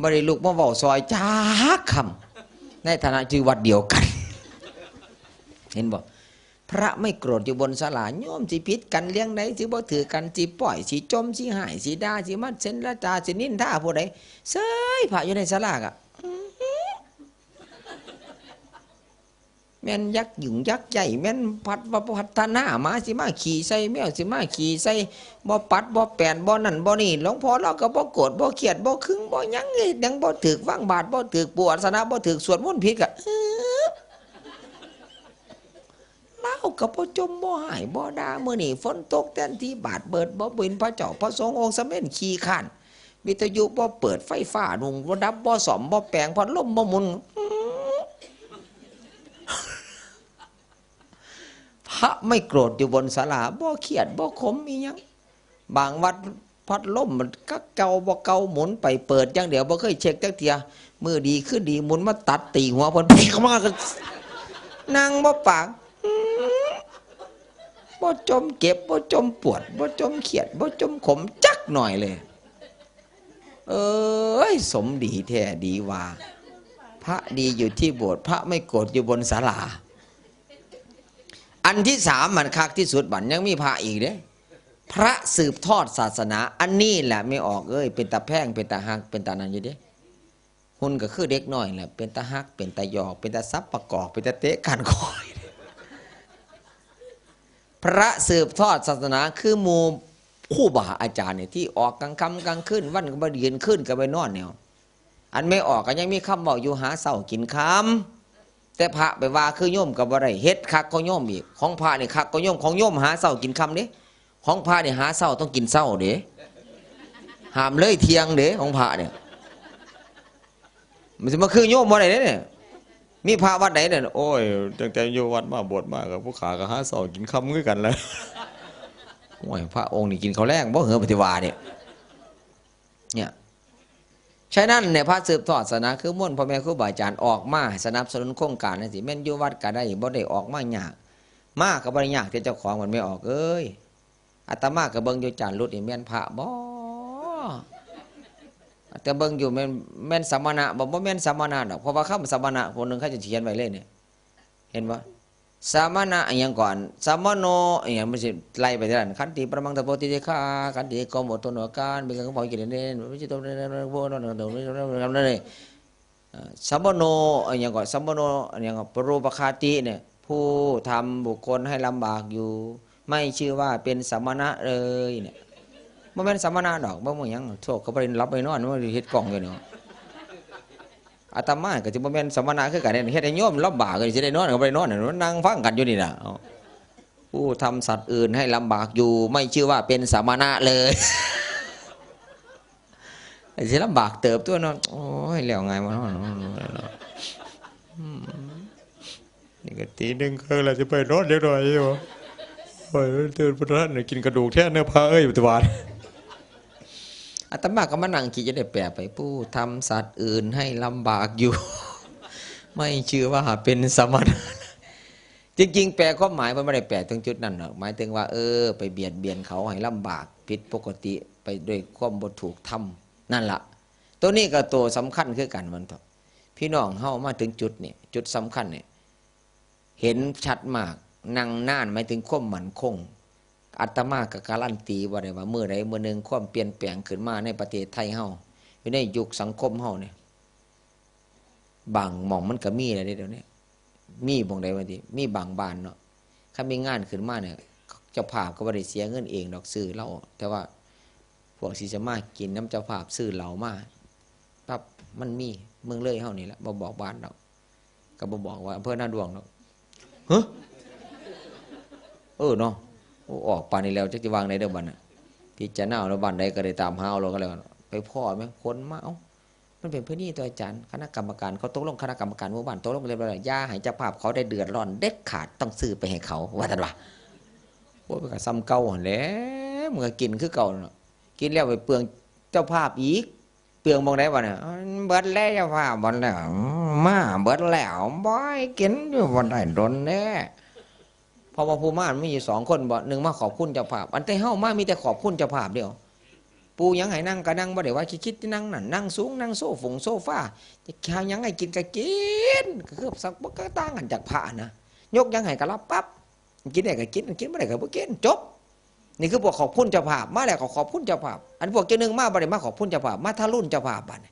บ่ได้ลุกมาเว้าซอยจักคำ ในฐานะชื่อวัดเดียวกัน เห็นบ่ พระไม่โกรธอยู่บนศาลา โยมสิผิดกันเรื่องใด สิบ่ถือกัน สิป้อย สิจ่ม สิฮ้าย สิด่า สิมาเซ็นละจา สินินทาผู้ใด เซ้ย พระอยู่ในศาลาก็ แม่นยักษ์หยุ่งยักษ์ใหญ่ แม่นพัดว่าพัฒนา หมาสิมาขี้ใส่ แมวสิมาขี้ใส่ บ่ปัดบ่แปน บ่นั่นบ่นี่ หลวงพ่อลาวก็บ่โกรธ บ่เครียด บ่ขึง บ่หยัง เฮ็ดหยังบ่ถืก วางบาตรบ่ถืก ปูอาสนะบ่ถืก สวดมนต์ผิดก็ เออ ลาวก็บ่จ่มบ่ฮ้ายบ่ด่า มื้อนี้ฝนตกแทนที่บาดเบิด บ่บิณฑบาต พระเจ้าพระสงฆ์องค์สะเม็นขี้คร้าน วิทยุบ่เปิด ไฟฟ้าหนุ่งบ่ดับ บ่ซ่อมบ่แปลง พัดลมบ่หมุน พ พระไม่โกรธอยู่บนศาลา บ่เครียด บ่ขมอีหยัง บางวัดพัดลมมันก็เก่าบ่เก่า หมุนไปเปิดอย่างเดียว บ่เคยเช็คจักเทื่อ มื้อดีคืนดี หมุนมาตัดตีหัวเพิ่น เพียกมาก็ นั่งบ่ปาก บ่จมเจ็บ บ่จมปวด บ่จมเครียด บ่จมขมจักหน่อยเลย เอ้ย สมดีแท้ดีว่า พระดีอยู่ที่โบสถ์ พระไม่โกรธอยู่บนศาลา อันที่สามมันคักที่สุด บัดยังมีพระอีกเด้ พระสืบทอดศาสนา อันนี้แหละแม่ออกเอ้ย เป็นตาแพง เป็นตาฮัก เป็นตานั้นอยู่เด้ หุ่นก็คือเด็กน้อยแหละ เป็นตาฮัก เป็นตาหยอก เป็นตาสับประกอบ เป็นตาเตะก้านคอ พระสืบทอดศาสนาคือหมู่ครูบาอาจารย์เนี่ย ที่ออกกลางค่ำกลางคืน วันก็บ่ยืน คืนก็บ่นอนเนี่ย อันแม่ออกก็ยังมีคำเว้าอยู่ หาเช้ากินค่ำ แต่พระไปว่าคือโยมก็บ่ได้ เฮ็ดคักก็โยมอีก ของพระนี่คักก็โยม ของโยมหาเช้ากินค่ำเด้ ของพระนี่หาเช้าต้องกินเช้าเด้ ห้ามเลยเที่ยงเด้ ของพระเนี่ย มันสิมาคือโยมบ่ได้เด้เนี่ย มีพระวัดไหนเนี่ย โอ้ย ตั้งแต่อยู่วัดมา บวชมา ก็ผู้ขาก็หาเช้ากินค่ำคือกันแหละ โอ้ย พระองค์นี่กินข้าวแลงบ่เหรอ ปฏิวาเนี่ย เนี่ย ฉะนั้นเนี่ย พระสืบทอดศาสนาคือมวลพ่อแม่ครูบาอาจารย์ออกมาสนับสนุนโครงการจั่งซี้ แม่นอยู่วัดก็ได้ บ่ได้ออกมายาก มาก็บ่ได้ยาก แต่เจ้าของมันไม่ออกเอ้ย อาตมาก็เบิ่งอยู่ จารย์หลุดนี่แม่นพระบ่ แต่เบิ่งอยู่แม่น แม่นสมณะบ่ บ่แม่นสมณะดอก เพราะว่าคำสมณะผู้หนึ่งเขาจะเขียนไว้เลยเนี่ย เห็นบ่ สมณะอิหยังก่อน สมโนอิหยัง มันสิไล่ไปเท่านั้น ขันติ ปรมัง ตโป ติติขา ขันติ ความอดทนต่อการ เป็นเครื่องเผากิเลส เนี่ย ไม่ใช่ตัวนั้น พวกนั้น นั่นเลย เอ่อ สมโนอิหยังก่อน สมโนอิหยังก่อน ปรูปคาติเนี่ย ผู้ทำบุคคลให้ลำบากอยู่ ไม่ชื่อว่าเป็นสมณะเลยเนี่ย บ่แม่นสมณะดอก บ่แม่นหยัง โทษ เขาบ่ได้หลับบ่ได้นอน มันเฮ็ดกล่องอยู่เนาะ อาตมาก็สิบ่แม่นสมณะคือกันเนี่ย เฮ็ดให้โยมลำบากก็สิได้นอนก็บ่ได้นอน นั่งฟังกันอยู่นี่ล่ะ เอ้า ผู้ทำสัตว์อื่นให้ลำบากอยู่ ไม่ชื่อว่าเป็นสมณะเลย ไอ้สิลำบากเติบตัวเนาะ โอ้ย แล้วไงวะเนาะ อืม นี่ก็ตีหนึ่งครึ่งแล้ว สิไปนอนเด็กหน่อยอยู่ โอ้ย ตื่นบ่ทัน กินกระดูกแทนเด้อพระเอ้ย ปฏิบัติ อาตมาก็มานั่งคิด จะได้แปลไป ผู้ทำสัตว์อื่นให้ลำบากอยู่ ไม่ชื่อว่าเป็นสมณะ จริงๆ แปลความหมายมันบ่ได้แปลถึงจุดนั้นหรอก หมายถึงว่า เออ ไปเบียดเบียนเขาให้ลำบากผิดปกติ ไปด้วยความบ่ถูกธรรม นั่นล่ะ ตัวนี้ก็ตัวสำคัญคือกัน มันเถาะ พี่น้องเฮามาถึงจุดนี่ จุดสำคัญนี่ เห็นชัดมาก นั่งนานหมายถึงความมั่นคง อาตมาก็การันตีบ่ได้ว่ามื้อใดมื้อหนึ่งความเปลี่ยนแปลงขึ้นมาในประเทศไทยเฮา อยู่ในยุคสังคมเฮาเนี่ย บางหม่องมันก็มีแล้วเด้เดี๋ยวนี้ มีหม่องใดวะติ มีบางบ้านเนาะ คันมีงานขึ้นมาเนี่ย เจ้าภาพก็บ่ได้เสียเงินเองดอก ซื้อเหล้า แต่ว่าพวกที่จะมากินนำเจ้าภาพซื้อเหล้ามาปั๊บ มันมี เมืองเลยเฮานี่แหละ บ่บอกบ้านดอก ก็บ่บอกว่าอำเภอนาดวงดอก ฮะ เออเนาะ โอ้ ออกปานนี้แล้ว จักสิว่าไงเด้อบัดน่ะ พิจารณาเอาแล้ว บ้านใดก็ได้ตามหาเอาแล้วก็แล้วกัน ไปพ้อแม่ง คนมา เอ้า มันเป็นประเพณีตัวอาจารย์ คณะกรรมการเขาตกลง คณะกรรมการหมู่บ้านตกลงกันเรียบร้อยแล้ว อย่าให้เจ้าภาพเขาได้เดือดร้อนเด็ดขาด ต้องซื้อไปให้เขา ว่าซั่นว่า โอ้ย มันก็ส่ำเก่าหั่นแหละ มันก็กินคือเก่าเนาะ กินแล้วไปเปลืองเจ้าภาพอีก เปลืองหม่องใดบัดเนี่ย เบิดแล้วเจ้าภาพ เบิดแล้ว มาเบิดแล้ว บ่ให้กินอยู่ บ่ได้โดนแน่ เพราะว่าผู้มามันมีอยู่สองคนบ่ หนึ่งมาขอบคุณเจ้าภาพ อันแต่เฮามามีแต่ขอบคุณเจ้าภาพเดียว ปูหยังให้นั่งก็นั่ง บ่ได้ว่าคิดๆ นั่งนั่น นั่งสูง นั่งโซฟงโซฟา จะหาหยังให้กินก็กิน ก็คือสักบ่ก็ต่างกันจากพระนะ ยกหยังให้ก็รับปั๊บ กินได้ก็กิน กินบ่ได้ก็บ่กิน จบ นี่คือพวกขอบคุณเจ้าภาพ มาแล้วก็ขอบคุณเจ้าภาพ อันพวกเจ้าหนึ่งมาบ่ได้มาขอบคุณเจ้าภาพ มาทารุณเจ้าภาพบัดนี้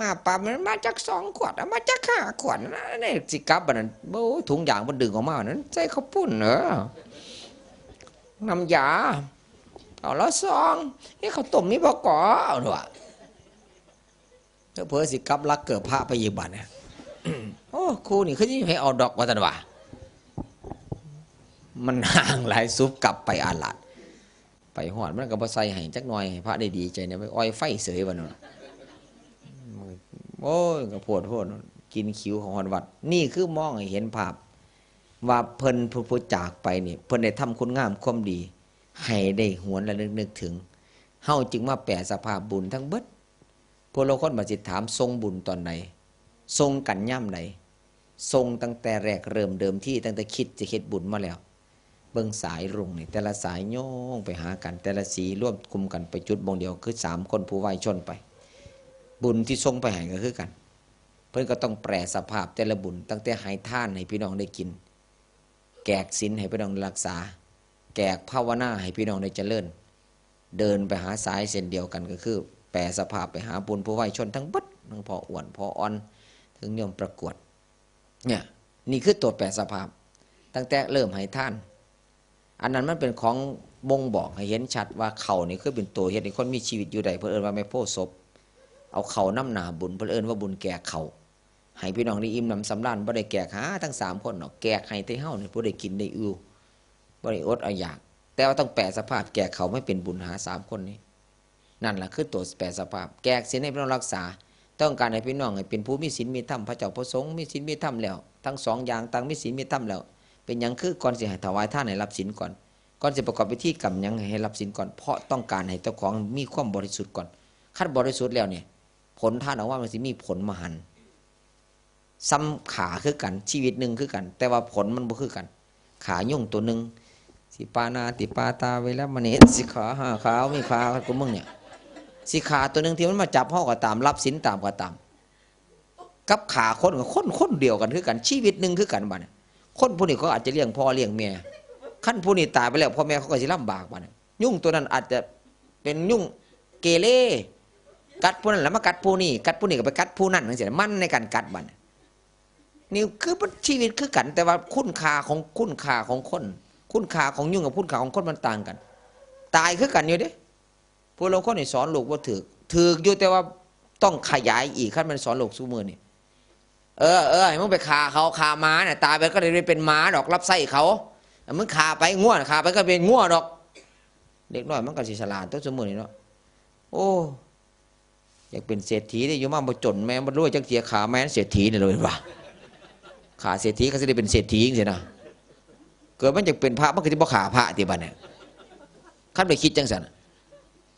มาปั๊บมันมาจักสองขวด เอามาจักห้าขวดนะ นี่สิกลับบัดนั้น โอ้ย ถุงยางมันดึงออกมานั้น ใส่ข้าวปุ้น เออ น้ำยา เอาละซอง นี่ข้าวต้มมีบ่ก่อ เอาด้วย เผลอๆ สิกลับลักเกิดพระไปอีกบัดเนี่ย โอ้ ครูนี่คือสิให้เอาดอก ว่าซั่นว่า มันห่างหลาย สุบกลับไปอาหลาด ไปฮอดมันก็บ่ใส่ให้จักหน่อย ให้พระได้ดีใจเนี่ย ไปอ่อยไฟเสยบัดนั้น โอ้ย ก็โพดโพด กินคิวของฮอดวัด นี่คือมองให้เห็นภาพ ว่าเพิ่นผู้ผู้จากไปนี่ เพิ่นได้ทำคุณงามความดี ให้ได้หวนระลึกนึกถึง เฮาจึงมาแปลสภาพบุญทั้งเบิด พวกลางคนบัดสิถามส่งบุญตอนใด ส่งกันยามใด ส่งตั้งแต่แรกเริ่มเดิมที ตั้งแต่คิดจะเฮ็ดบุญมาแล้ว เบิ่งสายรุ้งนี่ แต่ละสายโยงไปหากัน แต่ละสีรวมกลุ่มกันไปจุดหม่องเดียว คือสามคนผู้วายชนไป บุญที่ส่งไปให้ก็คือกัน เพิ่นก็ต้องแปลสภาพแต่ละบุญ ตั้งแต่ให้ทานให้พี่น้องได้กิน แจกศีลให้พี่น้องรักษา แจกภาวนาให้พี่น้องได้เจริญ เดินไปหาสายเส้นเดียวกันก็คือ แปลสภาพไปหาบุญผู้วายชนทั้งเบิด ทั้งพ่ออ้วนพ่ออ่อน ถึงโยมประกวด เนี่ย นี่คือตัวแปลสภาพ ตั้งแต่เริ่มให้ทาน อันนั้นมันเป็นของบ่งบอกให้เห็นชัดว่าข้าวนี่คือเป็นตัวเฮ็ดให้คนมีชีวิตอยู่ได้ เพิ่นเอิ้นว่าแม่โพธิ์ศพ เอาข้าวนำหน้าบุญ เพิ่นเอิ้นว่าบุญแจกข้าว ให้พี่น้องได้อิ่มหนำสำราญ บ่ได้แจกหาทั้งสามคนหรอก แจกให้แต่เฮานี่ผู้ได้กินได้อิ่ม บ่ได้อดเอาอยาก แต่ว่าต้องแปลสภาพแจกข้าวให้เป็นบุญหาสามคนนี้ นั่นล่ะคือตัวแปลสภาพ แจกศีลให้พี่น้องรักษา ต้องการให้พี่น้องให้เป็นผู้มีศีลมีธรรม พระเจ้าพระสงฆ์มีศีลมีธรรมแล้ว ทั้งสองอย่างต่างมีศีลมีธรรมแล้ว เป็นหยังคือก่อนสิให้ถวายทานให้รับศีลก่อน ก่อนสิประกอบพิธีกรรมหยังให้รับศีลก่อน เพราะต้องการให้เจ้าของมีความบริสุทธิ์ก่อน คันบริสุทธิ์แล้วเนี่ย ผลทานออกมามันสิมีผลมหันต์ ส่ำขาคือกัน ชีวิตหนึ่งคือกัน แต่ว่าผลมันบ่คือกัน ขายุงตัวหนึ่ง สิปานาติปาตาเวรมณี สิขาห้าขา มีขากูมึงเนี่ย สิขาตัวหนึ่งที่มันมาจับเฮาก็ตาม รับศีลตามก็ตาม กับขาคนก็คนคนเดียวกันคือกัน ชีวิตหนึ่งคือกันบัดนี้ คนผู้นี้เขาอาจจะเลี้ยงพ่อเลี้ยงแม่ คันผู้นี้ตายไปแล้ว พ่อแม่เขาก็สิลำบากบัดนี้ ยุงตัวนั้นอาจจะเป็นยุงเกเร กัดผู้นั้นแล้วมากัดผู้นี้ กัดผู้นี้ก็ไปกัดผู้นั้นจังซี้ มันในการกัดบัดนี้ นี่คือมันชีวิตคือกัน แต่ว่าคุณค่าของ คุณค่าของคน คุณค่าของยุงกับคุณค่าของคนมันต่างกัน ตายคือกันอยู่เด้ ผู้ลางคนนี่สอนลูกบ่ถูก ถูกอยู่ แต่ว่าต้องขยายอีก คันมันสอนลูกซุมื้อนี่ เออ เออ ให้มึงไปฆ่าเขา ฆ่าหมาน่ะ ตายไปก็ได้เป็นหมาดอก รับใช้เขา มึงฆ่าไปงัวน่ะ ฆ่าไปก็เป็นงัวดอก เด็กน้อยมันก็สิฉลาดตัวซุมื้อนี่เนาะ โอ้ อยากเป็นเศรษฐีเด้ อยู่มาบ่จน แม่บ่รวยจักเทื่อ ฆ่าแม่นเศรษฐีนี่เลยว่า ฆ่าเศรษฐีก็สิได้เป็นเศรษฐีจังซี้นะ เกิดมันอยากเป็นพระ มันก็สิบ่ฆ่าพระติบัดเนี่ย คันไปคิดจังซั่นน่ะ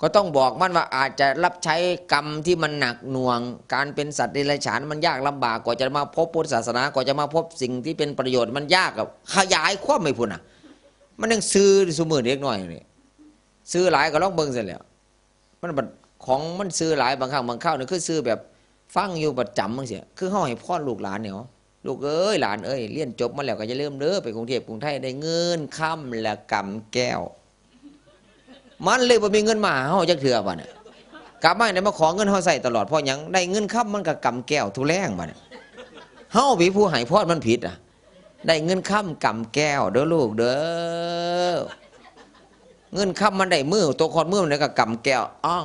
ก็ต้องบอกมันว่าอาจจะรับใช้กรรมที่มันหนักหน่วง การเป็นสัตว์เดรัจฉานมันยากลำบาก กว่าจะมาพบพุทธศาสนา กว่าจะมาพบสิ่งที่เป็นประโยชน์มันยากอะ ขยายความให้พุ้นน่ะ มันยังซื่อซุมื้อเด็กน้อยนี่ ซื่อหลายก็ลองเบิ่งซั่นแหล้ว มันบัดของมันซื่อหลาย บางครั้งบางคราวนี่คือซื่อแบบฟังอยู่ประจำจังซี้ คือเฮาให้พรลูกหลานเนี่ย ลูกเอ้ย หลานเอ้ย เรียนจบมาแล้วก็อย่าลืมเด้อ ไปกรุงเทพฯกรุงไทย ได้เงินคำและกำแก้ว มันเลยบ่มีเงินมาหาเฮาจักเทื่อบัดน่ะ กลับมาเนี่ยมาขอเงินเฮาใช้ตลอด เพราะหยัง ได้เงินคำมันก็กำแก้วทุแลงบัดน่ะ เฮาเป็นผู้ให้พรมันผิดอ่ะ ได้เงินคำกำแก้วเด้อลูกเด้อ เงินคำมันได้มือ ตกฮอดมือมันก็กำแก้ว อ้อ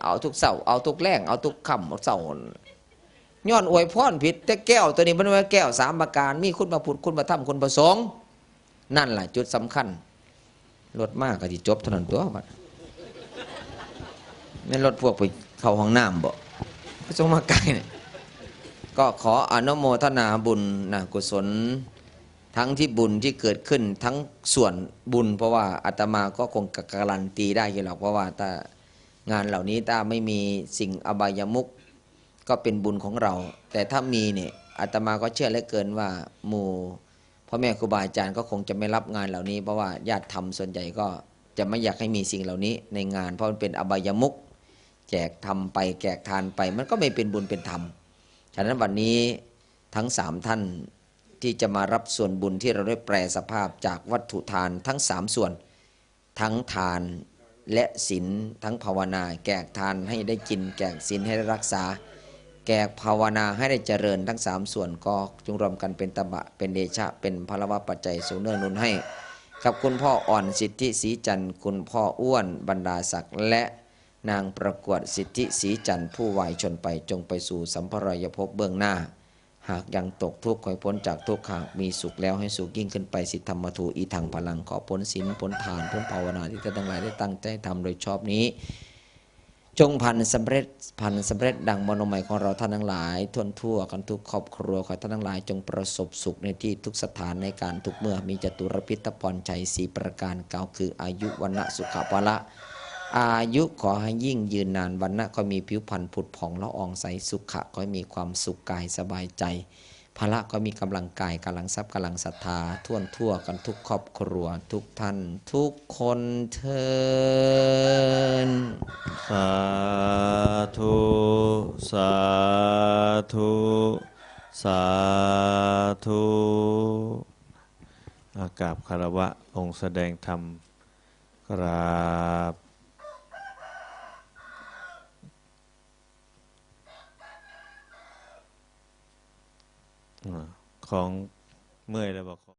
เอาทุกเช้า เอาทุกแลง เอาทุกค่ำเอาเช้า ย้อนอวยพรผิด แต่แก้วตัวนี้มันว่าแก้วสามประการ มีคุณพระพุทธ คุณพระธรรม คุณพระสงฆ์ นั่นล่ะจุดสำคัญ รถมาก็สิจบเท่านั้นตัวบัด แม่นรถพวกไปเข้าห้องน้ำบ่ ก็ส่งมาไกลเนี่ย ก็ขออนุโมทนาบุญนะ กุศล ทั้งที่บุญที่เกิดขึ้น ทั้งส่วนบุญ เพราะว่าอาตมาก็คงการันตีได้อยู่หรอก เพราะว่าถ้างานเหล่านี้ถ้าไม่มีสิ่งอบายมุข ก็เป็นบุญของเรา แต่ถ้ามีเนี่ย อาตมาก็เชื่อเหลือเกินว่าหมู่พ่อแม่ครูบาอาจารย์ก็คงจะไม่รับงานเหล่านี้ เพราะว่าญาติธรรมส่วนใหญ่ก็จะไม่อยากให้มีสิ่งเหล่านี้ในงาน เพราะมันเป็นอบายมุข แจกธรรมไป แจกทานไป มันก็ไม่เป็นบุญเป็นธรรม ฉะนั้นวันนี้ทั้งสามท่านที่จะมารับส่วนบุญที่เราได้แปลสภาพจากวัตถุทานทั้งสามส่วน ทั้งทานและศีล ทั้งภาวนา แจกทานให้ได้กิน แจกศีลให้ได้รักษา แจกภาวนาให้ได้เจริญทั้งสามส่วน ก็จงรวมกันเป็นตบะ เป็นเดชะ เป็นพลวปัจจัยส่งเกื้อหนุนให้ กับคุณพ่ออ่อนสิทธิศรีจันทร์ คุณพ่ออ้วนบรรดาศักดิ์ และนางประกวดสิทธิศรีจันทร์ ผู้วายชนไป จงไปสู่สัมปรายภพเบื้องหน้า หากยังตกทุกข์ ขอให้พ้นจากทุกข์ หากมีสุขแล้วให้สุขยิ่งขึ้นไป สิทธัมมทู อิทังพลัง ขอผลศีล ผลทาน ผลภาวนาที่ท่านทั้งหลายได้ตั้งใจทำโดยชอบนี้ จงพันสำเร็จ พันสำเร็จดังมโนมัยของเราท่านทั้งหลายทั่วทั่วกันทุกครอบครัว ขอให้ท่านทั้งหลายจงประสบสุขในที่ทุกสถานในการทุกเมื่อ มีจตุรพิธพรชัยสี่ประการ กล่าวคืออายุ วรรณะ สุขะ พละ อายุขอให้ยิ่งยืนนาน วรรณะขอให้มีผิวพรรณผุดผ่องละอองใส สุขะขอให้มีความสุขกายสบายใจ พละขอให้มีกำลังกาย กำลังทรัพย์ กำลังศรัทธาทั่วทั่วกันทุกครอบครัว ทุกท่านทุกคนเทอญ สาธุ สาธุ สาธุ อากราบคารวะองค์แสดงธรรม กราบ อ่า ของเมื่อยแล้วบอก